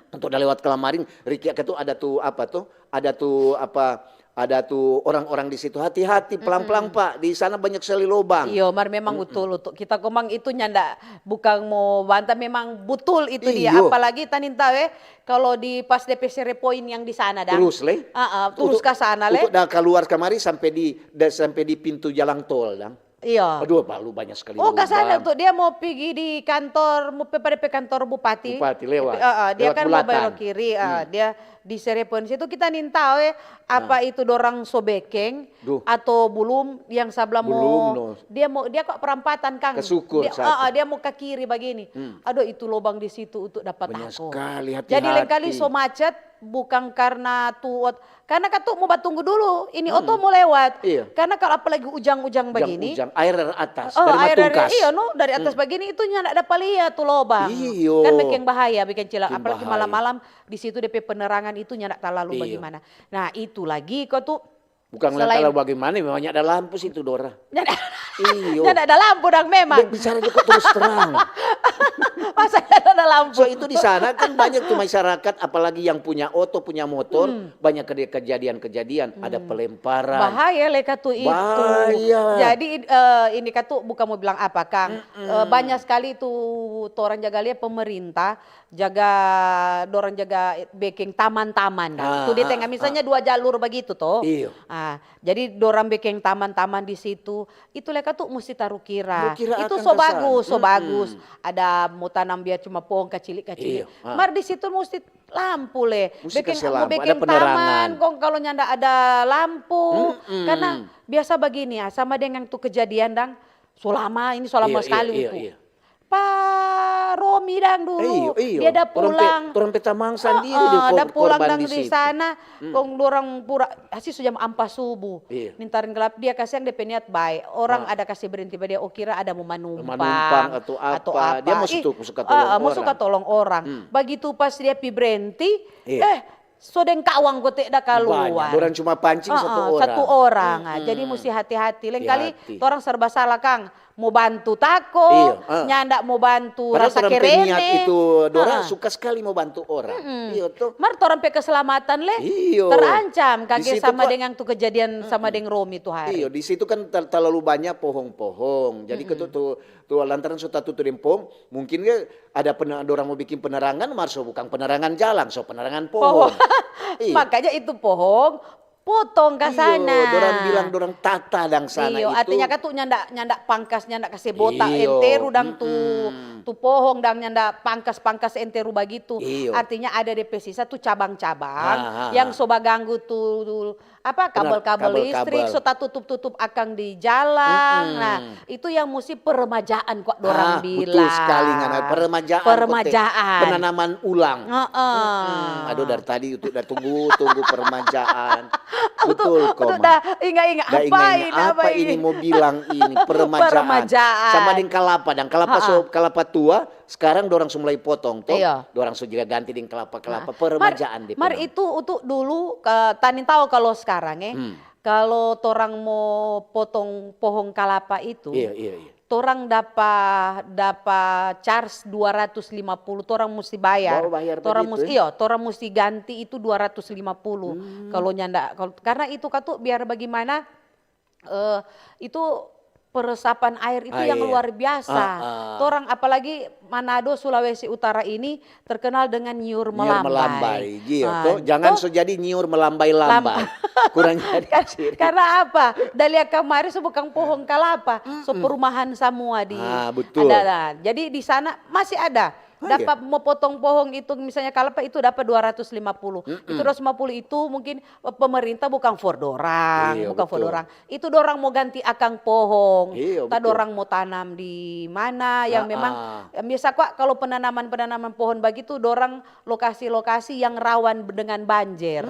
Untuk da lewat Kalamaring, Riki katu ada tu apa tu? Ada tu apa? Ada tu orang-orang di situ. Hati-hati, pelang-pelang Pak. Di sana banyak sekali lobang. Iyo, mar memang betul untuk kita Komang itu nyanda bukan mau bantah, memang betul itu dia. Iyo. Apalagi tanintau eh, kalau di pas depe sere poin yang di sana dah. Terus le. Ah, ah, terus Untuk- ke sana le. Untuk da kaluar kamari sampai di da, sampai di pintu jalan tol dang. Iya. Aduh, balu banyak sekali Oh, ke sana lubang. Tuh dia mau pergi di kantor, mau pe- pada pe kantor bupati. Bupati lewat. Ah, ah, dia Lewat kan mau Bulatan. belok kiri, ah, dia di Serepon situ kita nintau eh apa itu dorang so bekeng Duh. Atau belum yang sebelah Belum, mau no. Dia mau dia kok perampatan kang. Ke Sukur Dia, satu. ah, ah, dia mau ke kiri begini. Hmm. Aduh itu lobang di situ untuk dapat Banyak tako. sekali, Jadi lain kali hati-hati. So macet bukan karena tuot karena katu mau batunggu dulu, ini oto mau lewat. Iya. Karena kalau apalagi ujang-ujang begini, Ujang, air dari atas, Oh, dari air dari Matungkas. Iya no dari atas begini itu nyanda dapa lia tu lobang. Iyo. Kan bikin bahaya, bikin cilaka. Bikin Apalagi bahaya. Malam-malam di situ depe penerangan itu nyanda talalu Iyo. Bagaimana. Nah itu lagi kau tuh Bukan Selain- lantaran bagaimana, memang ada lampu situ, Dora. Nyanda, Iyo. nyanda ada lampu dang memang. Dek bicara juga terus terang. Masa nyanda ada lampu. So itu di sana kan banyak tuh masyarakat, apalagi yang punya oto, punya motor, banyak ke- kejadian-kejadian, ada pelemparan. Bahaya leka tu itu. Bahaya. Jadi eh, ini katu bukan mau bilang apa kang. Eh, banyak sekali tu orang jaga lia pemerintah jaga dorang jaga bekeng taman-taman. Ah, Tu di ah, tengah misalnya dua jalur begitu toh. Iyo. Ah, jadi dorang bekeng taman-taman di situ. Itu leka tu musti taru kira. Taru kira Itu akan so ka sana. Bagus, so Mm-mm. Bagus. Ada mau tanam biar cuma pohon kacili-kacili. Iyo, ah. Mar di situ musti lampu le. Musti Bekeng, kasih mau lampu, ada bekeng penerangan. Taman, kong kalau nyanda ada lampu. Mm-mm. Karena biasa begini ya, sama dengan tu kejadian dang. So lama, ini so lama Iyo, sekali iyo, iyo, tu. iyo. Pa Romi dang dulu, Iyo, iyo. dia da Orang pe- pulang. orang pe tamang sandiri Heeh, dia da kor- pulang korban dang di di situ. Sana, Hmm. kong dorang pura, asi su jam ampa subuh. Iya. Nintaring gelap dia kasiang depe niat bae. Orang Ah. ada kasi berhenti ba dia, oh kira ada mo manumpang. Manumpang atau apa. Dia mau Ih, suka, suka tolong ah, ah, mau orang. Suka tolong orang. Hmm. Bagitu pas dia pi berhenti, Iya. eh, So deng kawang kote da kaluar. Banyak. Dorang cuma pancing satu orang. Satu orang. Ah, jadi musti hati-hati. Leng kali torang serba salah, kang. Mo bantu tako, nyanda mo bantu rasa kerene. Padahal torang pe niat itu, dorang suka skali mo bantu orang. Iyo to. Mar torang pe keselamatan le terancam, kage sama deng tu kejadian sama deng Romi tu hari. Iyo, di situ kan ter-, terlalu banyak pohong-pohong. Jadi ketu-, tu, tu lantaran so tatutu deng pohong, mungkin ge ada pene-, dorang mo bikin penerangan, mar so bukang penerangan jalang, so penerangan pohong. Pohong. Iyo. Makanya itu pohong potong ka sana. Iyo, dorang bilang dorang tata dang sana itu. Iyo, artinya kan tu nyanda, nyanda pangkas, nyanda kase botak enteru dang tu, tu pohong dang nyanda pangkas-pangkas enteru bagitu. Iyo. Artinya ada depe sisa tu cabang-cabang yang so baganggu tu, apa, kabel-kabel listrik, so tatutup-tutup akang di jalang. Nah, itu yang musti peremajaan kwa dorang bilang. Ah, betul skali, ngana. Peremajaan, kote. Peremajaan. Penanaman ulang. Heeh. Mm-mm. Aduh, dari tadi itu da tunggu, tunggu peremajaan. Betul, ko, da inga-inga, apa ini, apa ini mo bilang ini? Peremajaan. Peremajaan. Sama deng kalapa, dang kalapa so, kalapa tua, skarang dorang so mulai potong, to? Iyo. Dorang so juga ganti deng kalapa-kalapa, peremajaan depe nama. Mar itu, itu dulu, tanintau kalo skarang, eh. Kalo torang mo potong pohong kalapa itu, torang dapa, dapa charge dua ratus lima puluh, torang musti bayar. Oh, bayar bagitu, eh? Iyo, torang musti ganti itu dua ratus lima puluh. Kalo nyanda, kalo, karna itu katu biar bagimana, eh, itu peresapan air itu yang luar biasa. Air. Ah, ah. Torang apalagi Manado, Sulawesi Utara ini terkenal dengan nyiur melambai. Nyiur melambai, iyo, to. Jangan so jadi nyiur melambai-lambai. Kurang jadi ciri. Karna apa? Da lia kamari so bukang pohong kalapa, so perumahan samua di, ah, betul. Ada. Jadi di sana masih ada. Oh, iya. Dapa mo potong pohong itu, misalnya kalapa itu dapa dua ratus lima puluh. Itu dua ratus lima puluh itu mungkin, eh, pemerintah bukang for dorang, bukang for dorang. Iyo, betul. Itu dorang mo ganti akang pohong. Iyo, betul. Dorang mo tanam di mana yang memang, eh, biasa kwa kalo penanaman-penanaman pohong bagitu, dorang lokasi-lokasi yang rawan b-, dengan banjir.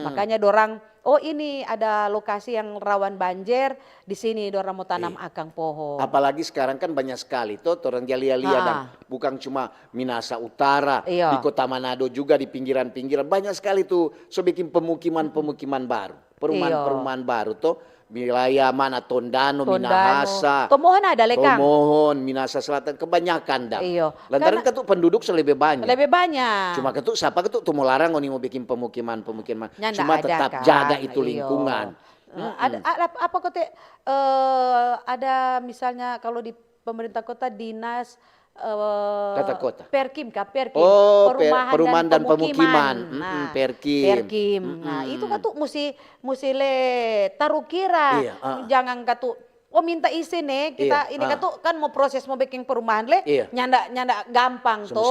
Makanya dorang, "Oh, ini ada lokasi yang rawan banjir, di sini dorang mo tanam akang pohong." Apalagi skarang kan banya skali to, torang ja lia-lia dang, bukang cuma Minahasa Utara, di Kota Manado juga, di pinggiran-pinggiran, banya skali tu so biking pemukiman-pemukiman baru. Perumahan-perumahan baru to, wilayah mana, Tondano, Minahasa, Tomohon ada le, kang? Tomohon, Minahasa Selatan, kebanyakan dang. Iyo. Lantaran katu penduduk so lebe banya. Lebe banya. Cuma katu, sapa katu tu mo larang ngoni mo biking pemukiman-pemukiman. Nyanda ada, kang. Cuma tetap jaga itu lingkungan. Eh, ada, ada apa kote, eh, ada misalnya kalo di pemerintah kota, dinas, eh, Tata kota. Perkim ka, Perkim. Oh, per-, perumahan dan pemukiman. Nah, Perkim. Perkim. Nah, itu katu musti, musti le tarukira. Iya, ah. Jangan katu, "Oh, minta izin ne, kita ini katu kan mo proses mo biking perumahan le, nyanda, nyanda gampang to.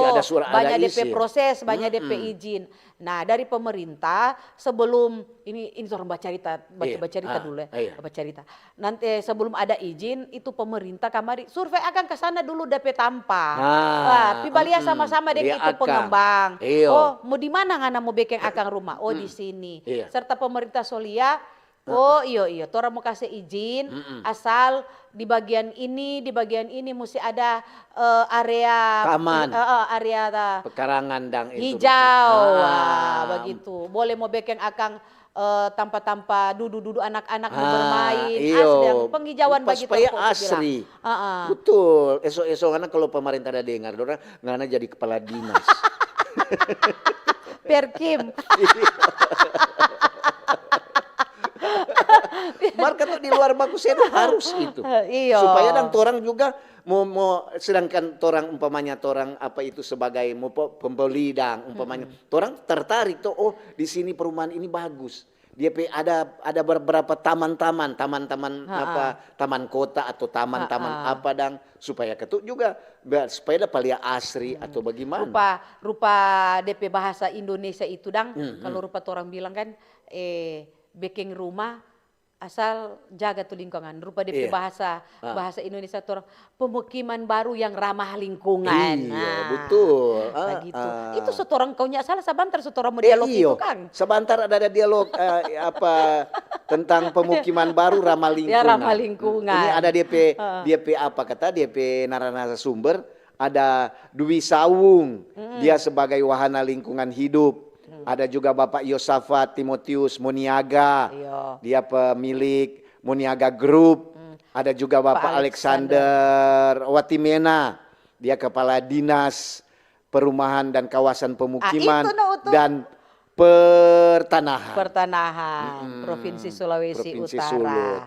Banya depe proses, banya depe izin." Nah, dari pemerintah sebelum ini, ini torang bacarita, baca-, bacarita dulu ya, bacarita. Nanti sebelum ada izin, itu pemerintah kamari survei akang ka sana dulu depe tampa. Wah, pi balia sama-sama deng itu pengembang. Iyo. "Oh, mo di mana ngana mo bekeng akang rumah?" "Oh, di sini." Iya. Serta pemerintah so lia, "Oh, iyo, iyo, torang mo kase izin, asal di bagian ini, di bagian ini musti ada, eh, area taman, eh, eh, area ta-, pekarangan dang itu, hijau." Ah, bagitu. Boleh mo bekeng akang, eh, tampa-tampa dudu-dudu anak-anak mo bermain, iyo. Asli, yang penghijauan bagitu. Supaya asri. Betul. Eso-eso ngana kalo pemerintah ada dengar, dorang ngana jadi kepala dinas. Perkim. Mar katu di luar baku sena harus itu. Iyo. Supaya dang torang juga mo, mo, sedangkan torang umpamanya torang apa itu sebagai mo pe-, pembeli dang umpamanya. Torang tertarik to, "Oh, di sini perumahan ini bagus." Dia pe ada, ada beberapa taman-taman, taman-taman apa, taman kota atau taman-taman apa dang, supaya katu juga, ba-, supaya dapa lia asri atau bagimana. Rupa, rupa depe bahasa Indonesia itu dang, kalo rupa torang bilang kan, eh, bekeng rumah asal jaga tu lingkungan. Rupa depe bahasa, bahasa Indonesia torang, pemukiman baru yang ramah lingkungan. Iya, betul. Bagitu. Itu so torang kau nya salah sabantar so torang mo dialog itu, kang. Sabantar ada, ada dialog, eh, apa, tentang pemukiman baru ramah lingkungan. Ya, ramah lingkungan. Ini ada depe, depe apa kata, depe narasumber, ada Dwi Sawung, dia sebagai wahana lingkungan hidup. Ada juga Bapak Yosafat Timotius Muniaga, dia pemilik Muniaga Group. Ada juga Bapak Alexander Watimena, dia kepala dinas perumahan dan kawasan pemukiman dan pertanahan. Pertanahan, Provinsi Sulawesi Utara. Sulut.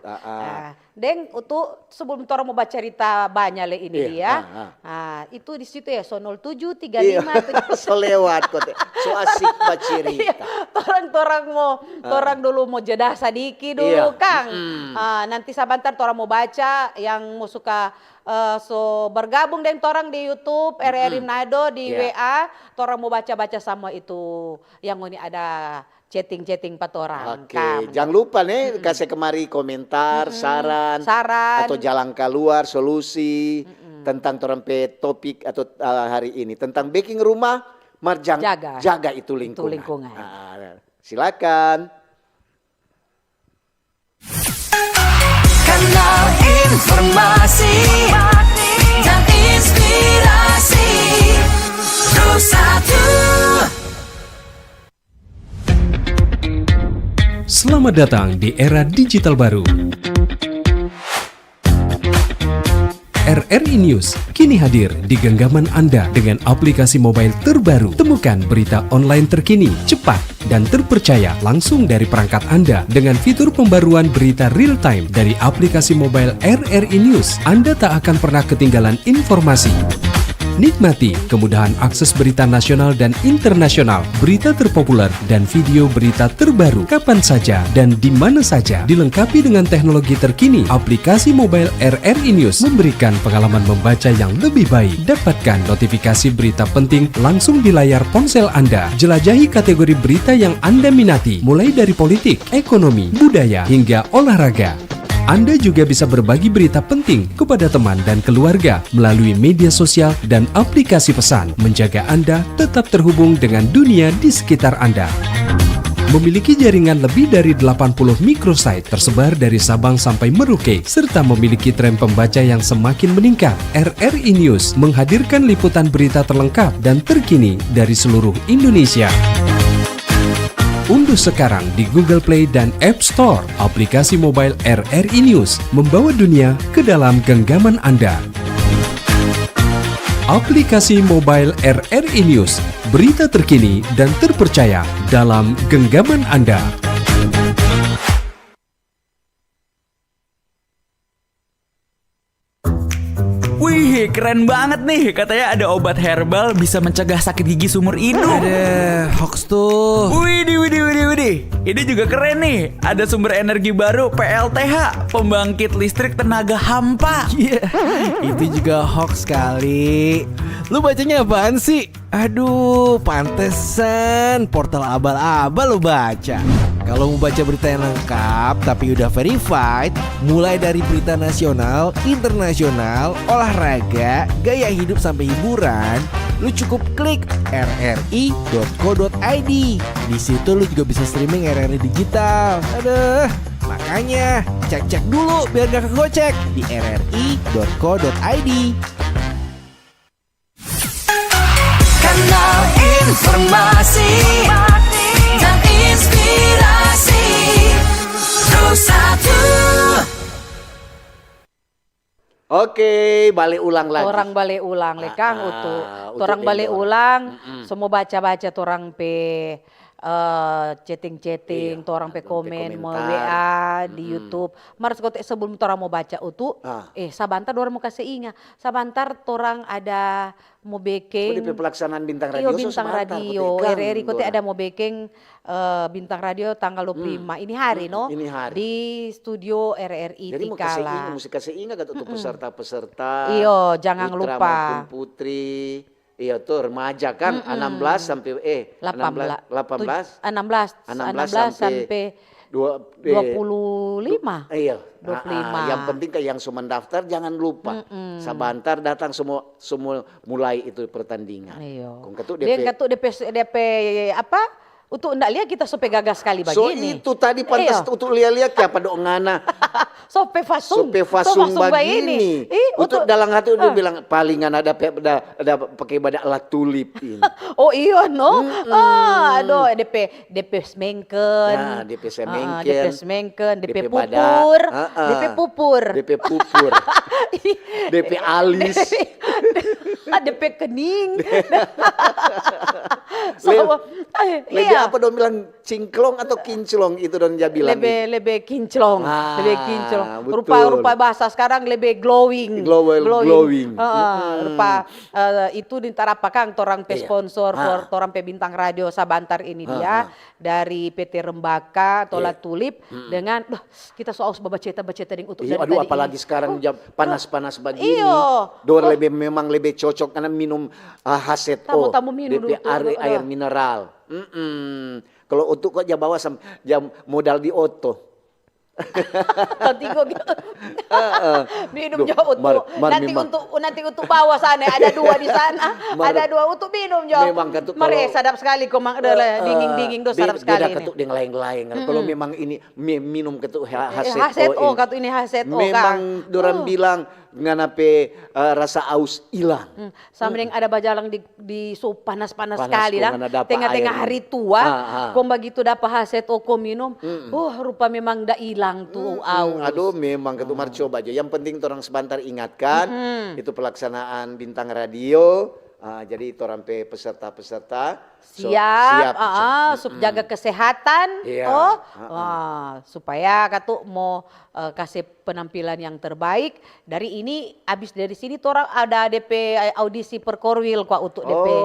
Deng, itu sebelum torang mo bacarita banya le ini dia. Ah, itu di situ ya, so nol tujuh tiga lima tujuh. So lewat kote. So asik bacarita. Torang, torang mo, torang dulu mo jeda sadiki dulu, Kang. Ah, nanti sabantar torang mo baca yang mo suka, eh, so bergabung deng torang di YouTube R R I Manado, di W A, torang mo baca-baca samua itu yang ngoni ada chatting-chatting pa torang. Oke, jang lupa ne, kase kemari komentar, saran, atau jalan kaluar, solusi tentang torang pe topik atau, eh, hari ini tentang beking rumah, mar jang jaga itu lingkungan. Jaga itu lingkungan. Ah, silakan. Kanal informasi dan inspirasi. Satu. Selamat datang di era digital baru. R R I News kini hadir di genggaman Anda dengan aplikasi mobile terbaru. Temukan berita online terkini, cepat, dan terpercaya langsung dari perangkat Anda dengan fitur pembaruan berita real time dari aplikasi mobile R R I News. Anda tak akan pernah ketinggalan informasi. Nikmati kemudahan akses berita nasional dan internasional, berita terpopuler, dan video berita terbaru kapan saja dan di mana saja, dilengkapi dengan teknologi terkini. Aplikasi mobile R R I News memberikan pengalaman membaca yang lebih baik. Dapatkan notifikasi berita penting langsung di layar ponsel Anda. Jelajahi kategori berita yang Anda minati, mulai dari politik, ekonomi, budaya, hingga olahraga. Anda juga bisa berbagi berita penting kepada teman dan keluarga melalui media sosial dan aplikasi pesan, menjaga Anda tetap terhubung dengan dunia di sekitar Anda. Memiliki jaringan lebih dari delapan puluh microsite tersebar dari Sabang sampai Merauke, serta memiliki tren pembaca yang semakin meningkat, R R I News menghadirkan liputan berita terlengkap dan terkini dari seluruh Indonesia. Unduh sekarang di Google Play dan App Store aplikasi mobile R R I News, membawa dunia ke dalam genggaman Anda. Aplikasi mobile R R I News, berita terkini dan terpercaya dalam genggaman Anda. Wih, keren banget nih. Katanya ada obat herbal bisa mencegah sakit gigi seumur hidup. Ada hoax tuh. Widih, widih, widih, widih. Ini juga keren nih. Ada sumber energi baru, P L T H, pembangkit listrik tenaga hampa. Iya, itu juga hoax kali. Lu bacanya apaan sih? Aduh, pantesan portal abal-abal lo baca. Kalau mau baca berita yang lengkap tapi udah verified, mulai dari berita nasional, internasional, olahraga, gaya hidup sampai hiburan, lu cukup klik R R I dot co dot I D. Di situ lu juga bisa streaming R R I digital. Aduh, makanya cek-cek dulu biar gak kegocek di R R I dot co dot I D. Kanal informasi dan inspirasi. Pro satu. Oke, bale ulang lagi. Torang bale ulang le, Kang, ah, Utu. Torang bale ulang, so mo baca-baca torang pe, eh, chatting-chatting, torang pe komen, mo W A di YouTube. Mar, kote sebelum torang mo baca, Utu, eh, sabantar dorang mo kase inga. Sabantar torang ada mo bekeng. Oh, di pelaksanaan Bintang Radio, iyo, so Bintang Radio, R R I kote ada mo bekeng, eh, Bintang Radio tanggal dua puluh lima ini hari, no? Ini hari. Di studio R R I Tikala. Jadi, mau kase inga, musti kase inga kata tu peserta-peserta, iyo, jangan lupa. Putra maupun putri, iyo, tu remaja kan, enam belas sampai, eh, delapan belas, delapan belas, enam belas, enam belas sampai dua puluh lima. Iya. Dua puluh lima. Ah, yang penting kayak yang so mendaftar jangan lupa. Sabantar datang semua, semua mulai itu pertandingan. Iyo. Kong katu D P, apa? Untuk ndak lia kita so pe gaga skali bagini. So itu tadi pantas untuk lia-lia kiapa do ngana. So pe fasung. So pe fasung bagini. Ih, untuk dalam hati dia bilang, paling ngana ada pe, ada, ada pake bada alat tulip ini. Oh iyo no. Ah, aduh, depe, depe semengken. Nah, depe semengken. Depe semengken, depe pupur. Depe pupur. Depe pupur. Depe alis. Depe kening. Lebe apa dong bilang, cingklong atau kinclong itu dong ja bilang. Lebe, lebe kinclong, ah, lebe kinclong. Rupa, rupa bahasa sekarang lebe glowing. Glowing. Rupa, eh, itu di tarapa kang torang pe sponsor, for torang pe bintang radio sabantar ini dia dari P T Rembaka, Tola Tulip, dengan, duh, kita so aus babaceta-baceta deng utuk dari tadi. Aduh, apalagi sekarang jam panas-panas bagini. Iyo. Dor lebe, memang lebe cocok karena minum, ah, haset. Tamu, tamu minum dulu. Air mineral. Mm-mm. Kalau otu kok ja bawa sam, ja modal di oto. Minum jo otu. Nanti untuk, nanti untuk bawa sana ada dua di sana. Ada dua untuk minum jo. Memang katu. Mare sadap skali komang, dinging-dinging do sadap skali. Beda katu deng laeng-laeng. Kalau memang ini minum katu haset, oh, katu ini haset, oh, memang dorang bilang ngana pe, eh, rasa aus ilang. Sama deng ada bajalang di, di so panas-panas skali dang, tenga-tenga hari tua, kong bagitu dapa haset o ko minum, oh, rupa memang da ilang tu aus. Aduh, memang katu. Mar coba jo. Yang penting torang sebantar ingatkan, itu pelaksanaan bintang radio, ah, jadi torang pe peserta-peserta so, siap, siap, ah, jaga kesehatan, to, supaya katu mo eh, kase penampilan yang terbaik. Dari ini, abis dari sini torang ada depe, eh, audisi per Korwil kwa untuk depe.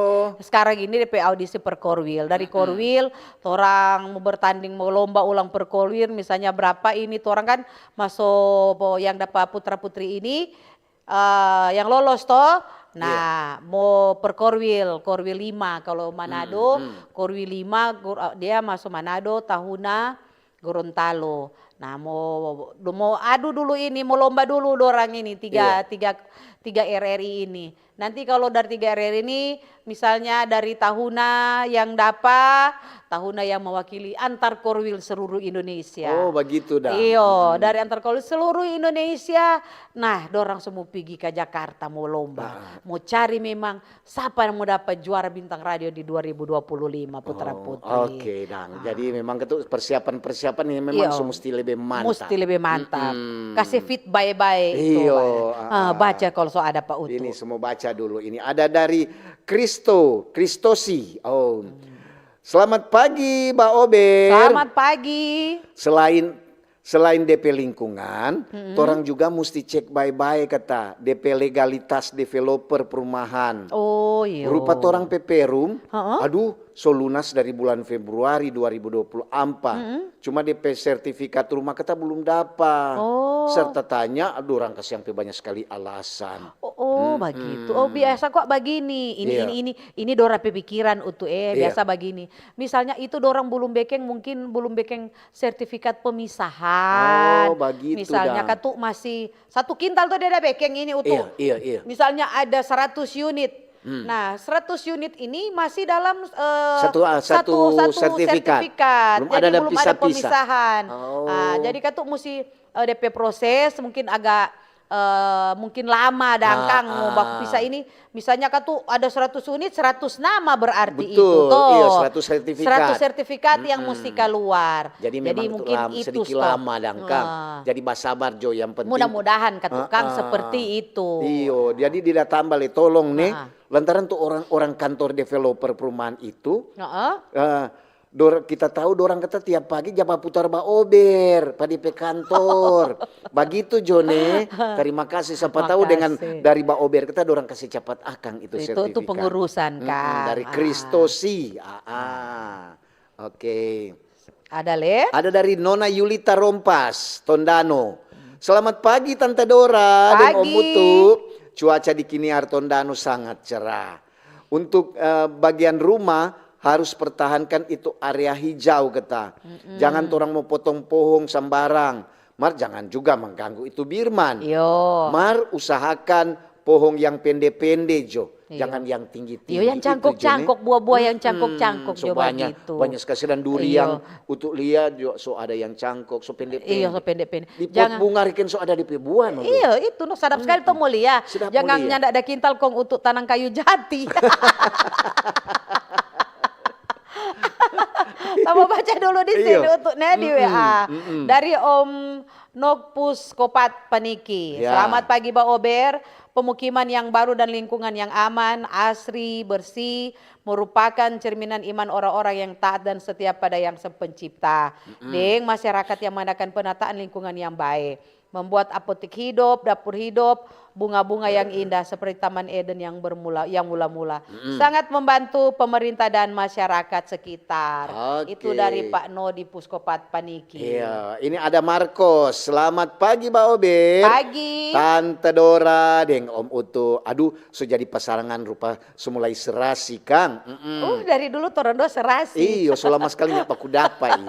Sekarang ini depe audisi per Korwil. Dari Korwil, torang mo bertanding, mo lomba ulang per Korwil, misalnya berapa ini torang kan maso yang dapa putra-putri ini, eh, yang lolos to. Nah, mo per Korwil, Korwil lima kalau Manado, Korwil lima, dia maso Manado, Tahuna, Gorontalo. Nah, mo, mo adu dulu ini, mo lomba dulu dorang ini, tiga, tiga, tiga R R I ini. Nanti kalau dari tiga R R I ini, misalnya dari Tahuna yang dapa, Tahuna yang mewakili antar Korwil seluruh Indonesia. Oh, bagitu dang. Iyo, dari antar Korwil seluruh Indonesia. Nah, dorang so mo pigi ka Jakarta, mo lomba, mo cari memang sapa yang mo dapa juara bintang radio di dua ribu dua puluh lima, putra-putri. Oke dang. Jadi memang katu persiapan-persiapan ini memang so musti lebe mantap. Musti lebe mantap. Kase fit bae-bae. Iyo. Baca kalau so ada pa utu. Ini so mo baca dulu. Ini ada dari Kristo, Kristosi. Oh. Selamat pagi, Ba Ober. Selamat pagi. Selain Selain depe lingkungan, torang juga musti cek bae-bae kata depe legalitas developer perumahan. Oh, iyo. Rupa torang pe Perum, aduh, so lunas dari bulan Februari dua ribu dua puluh ampa. Cuma depe sertifikat rumah kata belum dapa. Oh. Serta tanya, aduh, orang kasiang pe banyak sekali alasan. Oh, oh, bagitu. Oh, biasa kok bagini. Ini, ini, ini, ini dora pe pikiran utu, eh, biasa bagini. Misalnya itu dorang belum bekeng, mungkin belum bekeng sertifikat pemisahan. Oh, bagitu. Misalnya katu masih satu kintal tuh dia ada bekeng ini utuh. Iya, iya, iya. Misalnya ada seratus unit. Hmm. Nah, seratus unit ini masih dalam uh, satu, uh, satu, satu sertifikat. Satu sertifikat. Belum jadi ada belum ada pemisahan. Oh. Nah, jadi katu mesti uh, eh, D P proses mungkin agak uh, mungkin lama dangkang ah, mau baku pisah ini. Misalnya katu ada seratus unit, seratus nama berarti. Betul, itu toh. Iya, seratus sertifikat. Seratus sertifikat yang mesti keluar. Jadi, jadi memang mungkin lama, itu sedikit lama dangkang. Ah. Jadi basabar jo yang penting. Mudah-mudahan katu kang ah, seperti itu. Iyo, jadi dia tambah le tolong nih. Ah. Lantaran tuh orang-orang kantor developer perumahan itu uh, Dor, kita tahu dorang kata tiap pagi ja baputar baober pa dia pe kantor. Bagitu jo ne. Terima kasih. Siapa tahu dengan dari baober kita dorang kasih capat akang itu sertifikat. Itu pengurusan kang. Dari Kristo si. Oke. Ada le? Ada dari Nona Yulita Rompas, Tondano. Selamat pagi Tante Dora dan Om Mutu. Cuaca di Kiniar Tondano sangat cerah. Untuk uh, bagian rumah harus pertahankan itu area hijau keta. Mm-mm. Jangan torang mo potong pohong sambarang. Mar jangan juga mengganggu itu birman. Yo. Mar usahakan pohong yang pende-pende jo. Iyo. Jangan yang tinggi-tinggi. Iyo, yang cangkok-cangkok, buah-buah yang cangkok-cangkok, so banyak, bagitu. Banyak sekali, sedang durian, iyo, untuk lia juga so ada yang cangkok, so pendek-pendek. Iyo, so pendek-pendek. Di pot bunga reken so ada depe buah, no. Iyo, itu no sadap sekali to mo lia. Sedap mo lia. Jangan nyanda ada kintal kong untuk tanang kayu jati. Tama baca dulu di sini untuk Nedi W A. Dari Om Nokpus Kopat Paniki. Ya. Selamat pagi, Ba Ober. Pemukiman yang baru dan lingkungan yang aman, asri, bersih, merupakan cerminan iman orang-orang yang taat dan setia pada Yang Sang Pencipta. Deng masyarakat yang mengadakan penataan lingkungan yang baik. Membuat apotik hidup, dapur hidup, bunga-bunga yang indah seperti Taman Eden yang bermula, yang mula-mula. Sangat membantu pemerintah dan masyarakat sekitar. Oke. Itu dari Pak No di Puskopat Paniki. Iya, ini ada Marcos. Selamat pagi, Ba Ober. Pagi. Tante Dora deng Om Utu. Aduh, so jadi pasarangan rupa so mulai serasi, kang. Mm-mm. Uh, dari dulu torang dua serasi. Iyo, so lama skali nyanda baku dapa ini.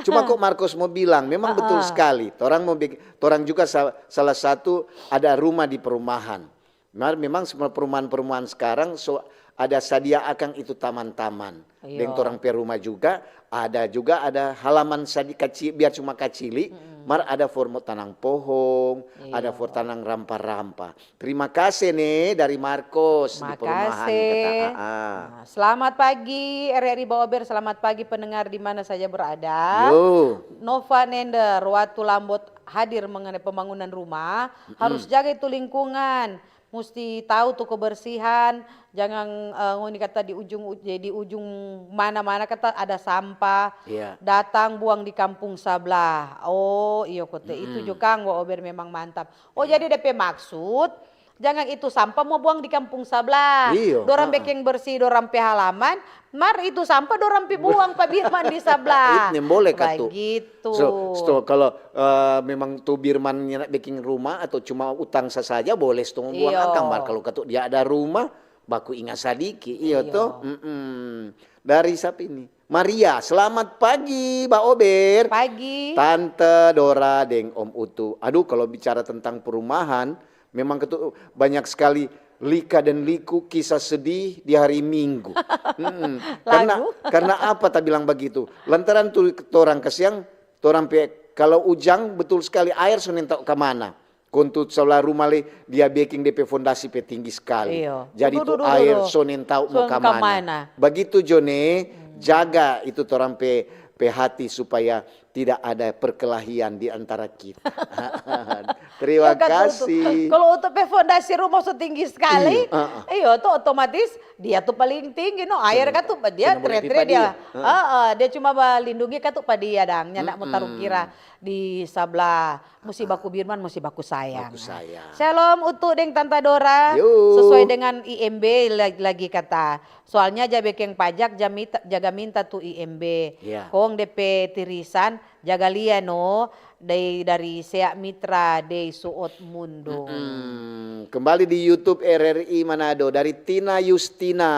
Cuma kong Marcos mo bilang, memang betul skali. Torang mo bik-, torang juga sa-, salah satu ada rumah di perumahan. Mar memang semua perumahan-perumahan skarang so ada sadia akang itu taman-taman. Iyo. Deng torang pe rumah juga, ada juga ada halaman sadi-, kacil, biar cuma kacili, mar ada for mo tanang pohong, ada for tanang rampa-rampa. Terima kasih ne dari Marcos di perumahan, kata A A. Nah, selamat pagi, R R I Baober, selamat pagi pendengar di mana saja berada. Yo. Nova Nender, Watu Lambot hadir mengenai pembangunan rumah, harus jaga itu lingkungan, musti tahu tu kebersihan, jangan, eh, ngoni kata di ujung, di ujung mana-mana kata ada sampah, iya, datang buang di kampung sablah. Oh, iyo kote, itu jo kang, Baober memang mantap. Oh, jadi depe maksud, jangan itu sampah mo buang di kampung sablah. Iyo, dorang beking bersih dorang pe halaman, mar itu sampah dorang pi buang pa birman di sablah. It nem boleh katu. Bagitu. So, sto, kalau, eh, memang tu birman nyanda beking rumah atau cuma utang sasaja, boleh sto mo buang akang. Mar kalau katu dia ada rumah, baku inga sadiki. Iyo to? Mm-mm. Dari sapa ini? Maria, selamat pagi, Baober. Pagi. Tante Dora deng Om Utu. Aduh, kalau bicara tentang perumahan, memang ketu-, banyak sekali lika dan liku, kisah sedih di hari Minggu. Mm-mm. Karena, karena apa ta bilang bagitu? Lantaran tu torang kasiang, torang pe, kalau ujang, betul sekali, aer so nintau ka mana. Kong tu sabla rumah lei, dia beking depe fondasi pe tinggi skali. Iyo. Jadi tu aer so nintau mo ka mana. Bagitu jo ne, jaga itu torang pe, pe hati supaya tidak ada perkelahian di antara kita. Terima kasih. Kalau untuk pe fondasi rumah so tinggi skali, iyo, tu otomatis dia tu paling tinggi, no. Aer katu dia tre-tre dia. Heeh, dia cuma balindungi katu pa dia dang, nyanda mo taru kira di sabla. Musti baku birman, musti baku sayang. Baku sayang. Shalom, Utu deng Tanta Dora. Yo. Sesuai dengan I M B lagi, lagi kata. Soalnya ja beking pajak, ja mita-, jaga minta tu I M B. Iya. Kong depe tirisan, jaga lia no, dei dari Sea Mitra, dei Suot Mundung. Mm-mm. Kembali di YouTube R R I Manado, dari Tina Yustina.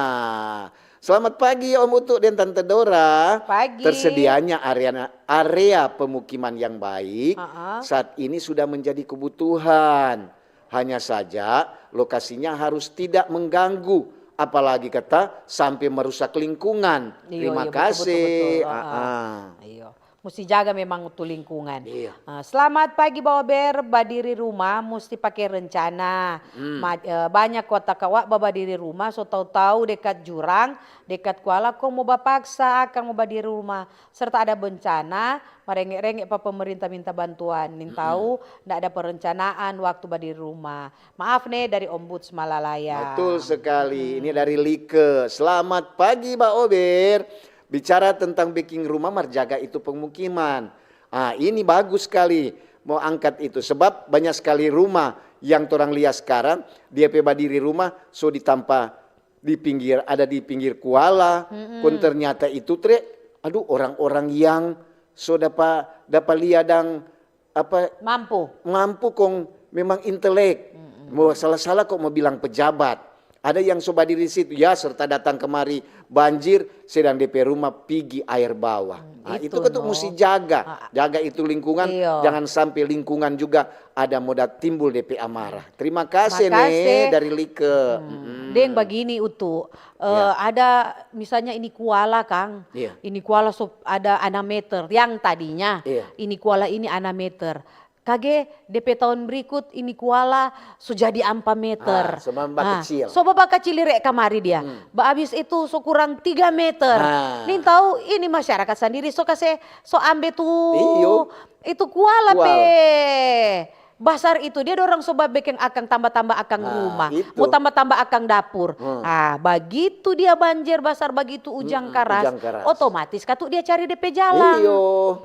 Selamat pagi, Om Utu dan Tante Dora. Pagi. Tersedianya area, area pemukiman yang baik saat ini sudah menjadi kebutuhan. Hanya saja, lokasinya harus tidak mengganggu, apalagi kata sampai merusak lingkungan. Iyo, iyo, betul, betul, betul. Terima kasih. Iyo. Musti jaga memang tu lingkungan. Iya. Ah, selamat pagi, Baober. Badiri rumah musti pake rencana. Hmm. Ma-, eh, banyak kota kawa babadiri rumah, so tau-tau dekat jurang, dekat kuala, kong mo bapaksa akang mo badiri rumah. Serta ada bencana, marenge-renge pa pemerintah minta bantuan. Nintau, nda ada perencanaan waktu badiri rumah. Maaf ne, dari Ombuds Malalaya. Betul sekali. Hmm. Ini dari Like. Selamat pagi, Baober. Bicara tentang beking rumah, mar jaga itu pemukiman. Ah, ini bagus skali mo angkat itu, sebab banya skali rumah yang torang lia skarang, dia pe badiri rumah so di tampa di pinggir, ada di pinggir kuala, kong ternyata itu tre, aduh, orang-orang yang so dapa, dapa lia dang apa, mampu. Mampu kong memang intelek. Mo sala-sala kong mo bilang pejabat. Ada yang so badiri situ, ya, serta datang kemari banjir, sedang depe rumah pigi aer bawa. Hmm, nah, itu itu kan tu no. Musti jaga. Ah. Jaga itu lingkungan, iyo. Jangan sampe lingkungan juga ada moda timbul depe amarah. Terima kasih, makasih. Ne, dari Like. Hmm. Mm-mm. Deng bagini, Utu, eh, ada misalnya ini kuala, kang. Iya. Ini kuala so ada anam meter, yang tadinya ini kuala ini anam meter. Kage, depe tahun berikut ini kuala so jadi ampa meter. Ah, so baba kecil. So baba kacil, lire kamari dia. Ba abis itu so kurang tiga meter. Ning tau ini masyarakat sandiri so kase, so ambe tu, itu kuala pe basar itu, dia dorang so ba bekeng akang tamba-tamba akang rumah, mo tamba-tamba akang dapur. Ah, bagitu dia banjir basar bagitu, ujang karas, otomatis katu dia cari depe jalang.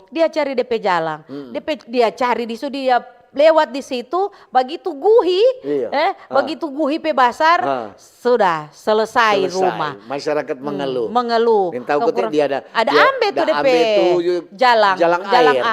Dia cari depe jalang. Depe, dia cari di su, dia lewat di situ, bagitu guhi, eh, bagitu guhi pe basar, sudah selesai rumah. Masyarakat mengeluh. Mengeluh. Yang tahu kote dia ada, ada ambe tu depe jalang, jalang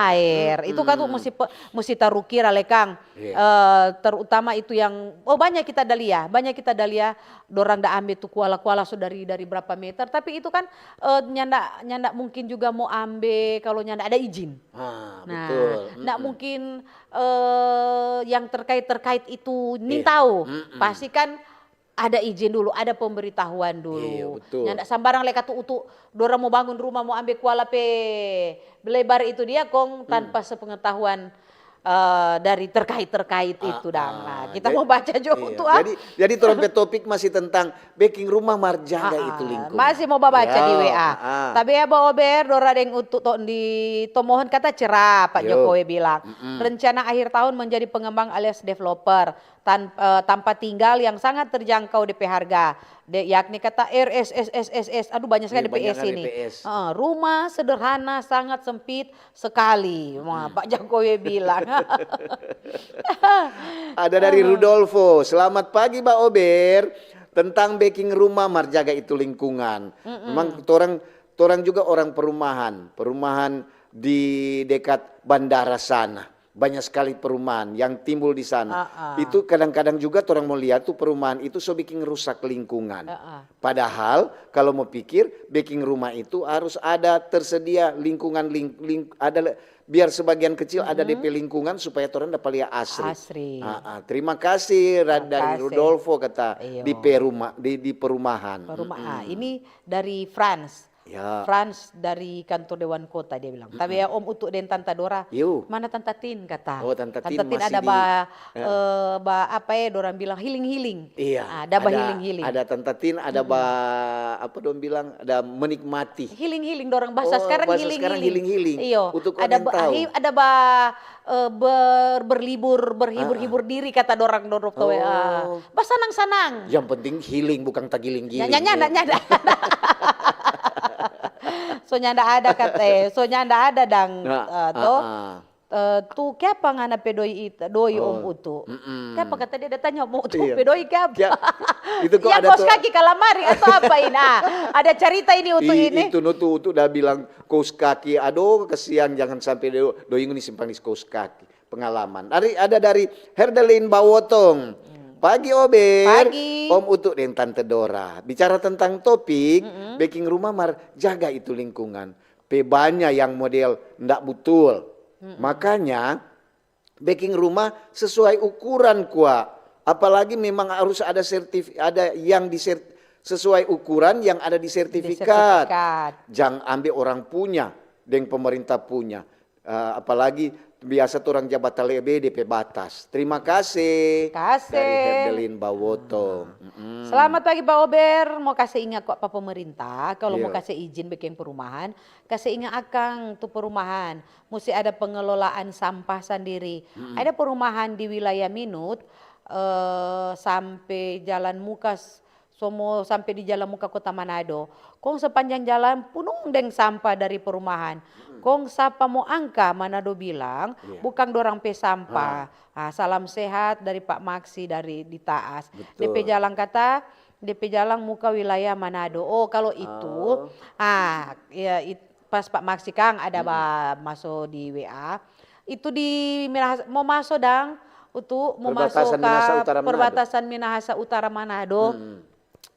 air. Itu katu musti, musti tarukira, lekang. Eh, terutama itu yang, oh, banyak kita dalia, banyak kita dalia, dorang da ambe tu kuala-kuala so dari, dari berapa meter, tapi itu kan, eh, nyanda, nyanda mungkin juga mo ambe kalau nyanda ada izin. Ah, nah, betul. Ndak mungkin, eh, yang terkait-terkait itu nintau. Pasti kan ada izin dulu, ada pemberitahuan dulu. Iya, betul. Nyanda sambarang leka tu utu, dorang mo bangun rumah, mo ambe kuala pe lebar itu dia kong tanpa sepengetahuan, eh, dari terkait-terkait itu dang. Nah, kita mo baca jo utu, ah. Jadi, jadi torang pe topik masih tentang beking rumah mar jaga itu lingkungan. Masih mo babaca di W A. Tapi ya, Ba Ober, dora deng utu to, di to mohon kata cerah, Pak Jokowi bilang. Rencana akhir tahun menjadi pengembang alias developer tan-, eh, tampa tinggal yang sangat terjangkau depe harga. De, yakni kata R S S S S S, aduh, banyak sekali depe S ini. Eh, rumah sederhana, sangat sempit sekali. Wah, Pak Jokowi bilang. Ada dari Rudolfo, "Selamat pagi, Ba Ober. Tentang beking rumah mar jaga itu lingkungan." Memang torang, torang juga orang perumahan, perumahan di dekat bandara sana. Banyak sekali perumahan yang timbul di sana. Itu kadang-kadang juga torang mo lia tu perumahan itu so biking rusak lingkungan. Padahal kalo mo pikir, beking rumah itu harus ada tersedia lingkungan ling-, ling-, ada le-, biar sebagian kecil ada depe lingkungan supaya torang dapa lia asri. Asri. Ah, ah. Terima kasih, Ra-, dari Rudolfo kata di peruma-, di, di perumahan. Peruma-, ah, ini dari Frans. Ya. Frans dari kantor dewan kota, dia bilang. Tapi ya, Om Utu deng Tanta Dora, mana Tanta Tin, kata. Oh, Tanta Tin ada ba, eh, ba apa ya, dorang bilang healing-healing. Iya, ada ba healing-healing. Ada Tanta Tin, ada ba, apa dong bilang, ada menikmati. Healing-healing, dorang bahasa sekarang healing-healing. Iyo, ada ba, ada ba, eh, ber-, berlibur, berhibur-hibur diri, kata dorang dodop to, ya. Basanang-sanang. Yang penting healing, bukan tagiling-giling. Nyanda, nyanda. So nyanda ada, kata, eh, so nyanda ada dang, eh, to. Eh, tu kiapa ngana pe doi ita, doi Om Utu? Kiapa kata dia da tanya Om Utu pe doi kiapa? Itu kok ada kaos kaki kalamari atau apa ini? Ah, ada carita ini Utu ini. Itu no tu Utu da bilang kaos kaki. Aduh, kasihan, jangan sampe do-, doi ngoni simpang di kaos kaki. Pengalaman. Dari, ada dari Herdelin Bawotong. Pagi, Ober. Pagi. Om Utu deng Tante Dora. Bicara tentang topik, beking rumah mar jaga itu lingkungan. Pe banya yang model ndak butul. Makanya, beking rumah sesuai ukuran kwa. Apalagi memang harus ada sertif-, ada yang di sert-, sesuai ukuran yang ada di sertifikat. Di sertifikat. Jang ambe orang punya deng pemerintah punya. Eh, apalagi biasa tu orang ja batalebe depe batas. Terima kasih. Kasih. Dari Herdelin Bawotong. Selamat pagi, Ba Ober. Mo kase inga kwa pa pemerintah, kalau mo kase izin beking perumahan, kase inga akang tu perumahan. Musti ada pengelolaan sampah sandiri. Ada perumahan di wilayah Minut, eh, sampe jalan muka s-, so mo sampe di jalan muka kota Manado. Kong sepanjang jalan punung deng sampah dari perumahan. Kong sapa mo angka, Manado bilang, bukang dorang pe sampah. Ah, salam sehat dari Pak Maksi dari di Taas. Depe jalang kata, depe jalang muka wilayah Manado. Oh, kalo itu, ah, ya, it-, pas Pak Maksi kang ada ba maso di W A. Itu di Minahasa, mo maso dang, Utu, mo maso ka perbatasan Minahasa Utara Manado.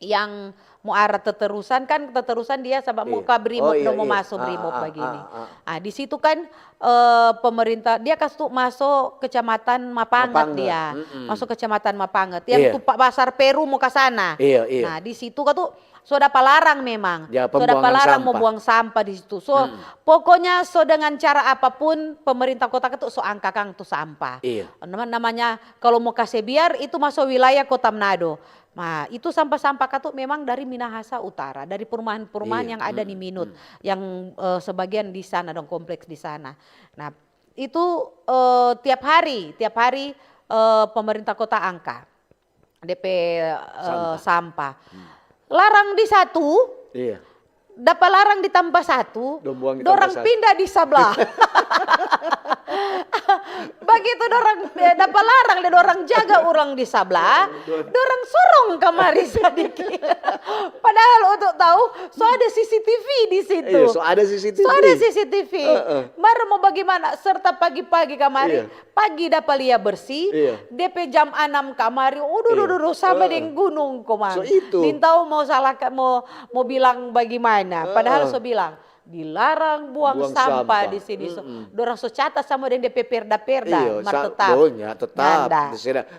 yang mo arah teterusan, kan teterusan dia sama mo ka Brimob, no, mo maso Brimob bagini. Ah, di situ kan, eh, pemerintah dia kas tu maso Kecamatan Mapanget dia, maso Kecamatan Mapanget. Yang tu pa-, pasar Peru mo ka sana. Iya, iya. Nah, di situ ka tu so dapa larang memang. Ya, so dapa larang mo buang sampah di situ. So, pokoknya so dengan cara apapun pemerintah kota ka tu so angka kang tu sampah. Iya. Nama-, namanya kalau mo kase biar itu maso wilayah Kota Manado. Nah, itu sampah-sampah ka tu memang dari Minahasa Utara, dari perumahan-perumahan yang ada di Minut, yang, eh, sebagian di sana dong, kompleks di sana. Nah, itu, eh, tiap hari, tiap hari, eh, pemerintah kota angka depe, eh, sampah. Larang di satu, dapa larang di tampa satu, dorang pinda di sabla. Bagitu dorang, eh, dapa larang deng dorang jaga orang di sabla, dorang sorong kamari sadiki. Padahal untuk tahu, so ada C C T V di situ. Iya, so ada C C T V. So ada C C T V. Mar mo bagimana? Serta pagi-pagi kamari, pagi dapa lia bersih, depe jam anam kamari, udu, udu, udu, sama deng gunung komang. So itu. Nintau mo salah ka-, mo, mo bilang bagimana. Padahal so bilang, dilarang buang sampah di sini. So, dorang so catat sama deng depe perda-perda, mar tetap. Iya, tetap.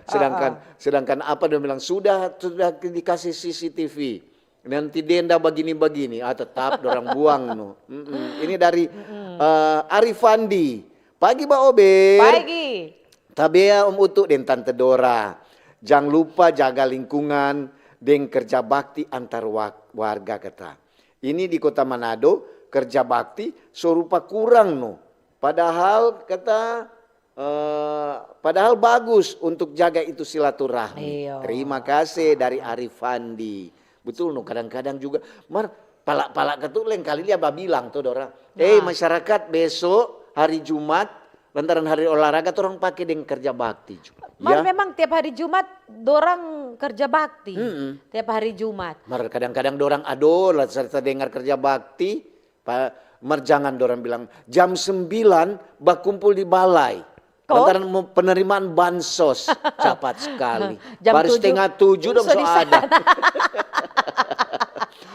Sedangkan, sedangkan apa dong bilang, sudah, sudah dikasih C C T V. Nanti denda bagini-bagini, ah, tetap dorang buang no. Mm-mm. Ini dari, eh, Arifandi. Pagi, Ba Ober. Pagi. Tabea, Om Utu deng Tante Dora. Jang lupa jaga lingkungan deng kerja bakti antar wa-, warga kata. Ini di Kota Manado, kerja bakti so rupa kurang no. Padahal kata, eh, padahal bagus untuk jaga itu silaturahmi. Iyo. Terima kasih dari Arifandi. Betul no, kadang-kadang juga, mar, pala-pala katu lengkali dia babilang to dorang, "Eh, masyarakat, beso hari Jumat, lantaran hari olahraga, torang pake deng kerja bakti." Mar memang tiap hari Jumat dorang kerja bakti. Mm-mm. Tiap hari Jumat. Mar kadang-kadang dorang ado lah serta dengar kerja bakti, pa-, mar jangan dorang bilang, "Jam sembilan bakumpul di balai." Lantaran mo penerimaan bansos, capat sekali. Baru setengah tujuh dong so ada.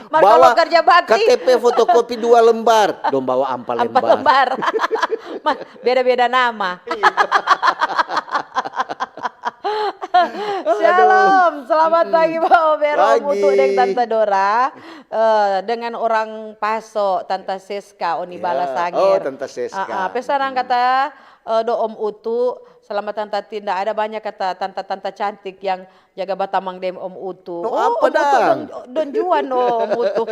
Mar, bawa kalau kerja bakti, K T P fotokopi dua lembar, dong bawa ampa lembar. Ampa lembar. Mar, beda-beda nama. Iya. Shalom, selamat pagi, Ba Ober, Om Utu deng Tanta Dora. Eh, dengan orang Paso, Tanta Seska, Oni Bala Sanger. Oh, Tanta Seska. Ah, ah, pesan kata, eh, do Om Utu, selama Tanta Tinda ada banyak kata tanta-tanta cantik yang jaga batamang deng Om Utu. No, oh, apa Om Utu dang? Don, don jua no, Om Utu.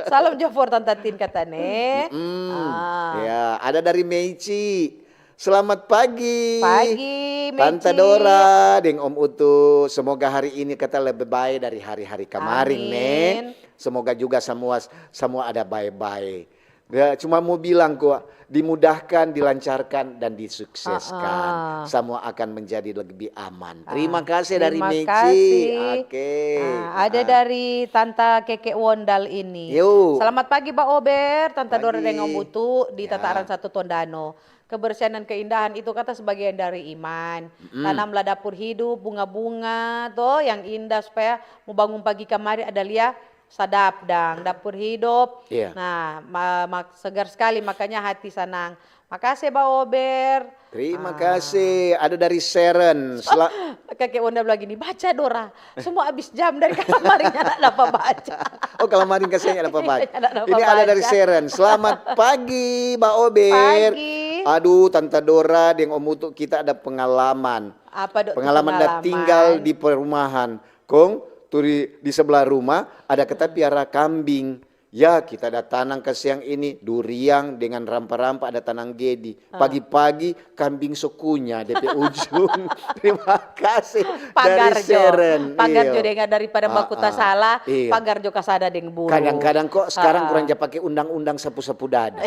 Salam jo for Tanta Tin kata ne. Mm-mm. Ah. Ya, ada dari Meici. Selamat pagi. Pagi, Tanta Meci. Dora deng Om Utu. Semoga hari ini kita lebih baik dari hari-hari kemarin, ne. Amin. Semoga juga semua, semua ada baik-baik. Ya, cuma mau bilang kok, dimudahkan, dilancarkan, dan disukseskan. Ah, ah. Semua akan menjadi lebih aman. Terima kasih dari Meci. Terima kasih. Oke. Ah, ada dari Tanta Keke Wondal ini. Yo. Selamat pagi, Ba Ober, Tanta Dora deng Om Utu di Tataran Satu Tondano. Kebersihan dan keindahan itu kata sebagian dari iman. Mm. Tanamlah dapur hidup, bunga-bunga, to, yang indah supaya mo bangun pagi kamari ada lia sadap dang dapur hidup. Iya. Nah, ma-, ma-, segar sekali, makanya hati sanang. Makase, Ba Ober. Terima kasih. Ada dari Seren. Sela- Kake Wonda bilang gini, "Baca, Dora." Semua abis jam dari kemarin nyanda dapa baca. Oh, kemarin kasenya dapa baca. Nyanda dapa baca. Ini ada dari Seren. "Selamat pagi, Ba Ober." Pagi. Aduh, Tanta Dora deng Om Utu, kita ada pengalaman. Apa do tu pengalaman? Pengalaman da tinggal di perumahan. Kong, tu di, di sebelah rumah ada kata piara kambing. Ya, kita da tanang kasiang ini, duriang dengan rampa-rampa, ada tanang gedi. Ah. Pagi-pagi, kambing so kunya depe ujung. Terima kasih. Pagar dari jo. Seren. Pagar jo, iyo. Dengar daripada baku tasala, iyo. Pagar jo kasada deng burung. Kadang-kadang kok sekarang kurang ja pake undang-undang sapu-sapu dada.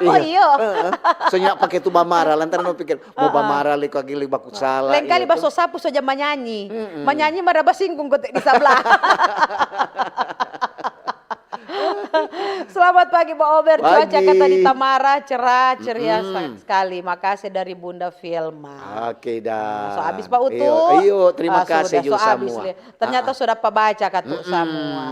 Oh, iyo. Heeh. Soalnya pake tu bamara, lantaran mau pikir, mau bamara lagi, lagi baku sala. Lengkali iyo, baso sapu saja manyanyi. Mm-mm. Manyanyi mara basingkung kote di sabla. Selamat pagi, Pak Ober. Cuaca kata di Tamara cerah, ceria sekali. Makasih dari Bunda Filma. Oke, dah. So, habis, Pak Utu? Iyo, iyo, terima kasih juga samua. Ternyata sudah pabaca katu samua.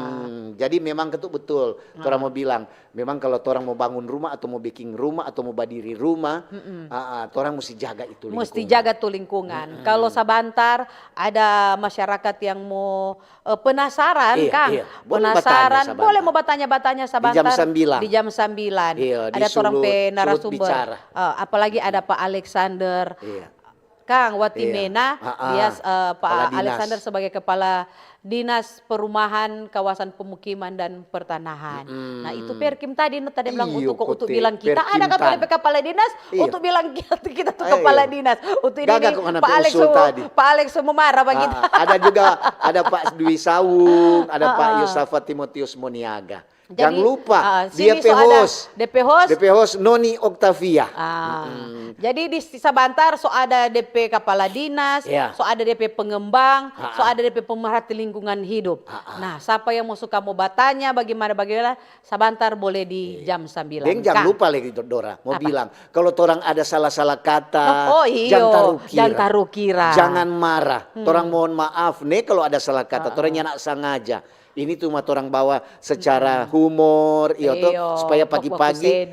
Jadi memang katu betul. Torang mau bilang, memang kalau torang mau bangun rumah atau mau biking rumah atau mau badiri rumah, ah, ah, torang musti jaga itu lingkungan. Musti jaga tu lingkungan. Kalau sabantar ada masyarakat yang mau, eh, penasaran, Kang. Iya, boleh batanya sabantar. Boleh mau batanya-batanya sabantar. Di jam sambilan. Di jam sambilan. Iya, ada torang pe narasumber. Eh, apalagi ada Pak Alexander. Iya. Kang, Watimena, dia, eh, Pak Alexander sebagai kepala dinas perumahan, kawasan pemukiman dan pertanahan. Nah, itu Perkim tadi, no, tadi bilang Utu, kok Utu bilang kita ada kan pe kepala dinas, Utu bilang kita, kita tu kepala dinas. Utu ini, Pak Alex, Pak Alex mau marah bagitu. Ah, ada juga, ada Pak Dwi Sawung, ada Pak Yosafat Timotius Moniaga. Jang lupa, ah, dia pe host. Dia pe host Noni Octavia. Ah, jadi di sabantar so ada de pe kapala dinas, so ada de pe pengembang, so ada de pe pemerhati lingkungan hidup. Nah, sapa yang mo suka mo batanya bagimana-bagimana, sabantar boleh di jam sambilan. Deng jang lupa lagi, Dora, mo bilang, kalo torang ada salah-salah kata, jang tarukira. Jangan marah. Torang mohon maaf ne kalo ada salah kata, torang nyanda sangaja. Ini cuma torang bawa secara humor, iyo to, supaya pagi-pagi,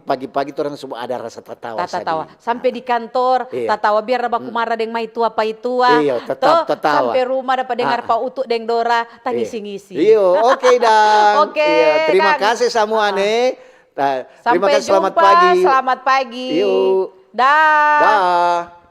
pagi-pagi torang semua ada rasa tatawa sadiki. Sampe di kantor, tatawa, biar da baku mara deng maitua-paitua. Iyo, tetap tatawa. Sampe rumah dapa dengar pa Utu deng Dora tangisi-ngisi. Iyo, oke dang. Oke, terima kasih samua ne. Terima kasih, selamat pagi. Sampai jumpa, selamat pagi. Iyo. Dah. Dah.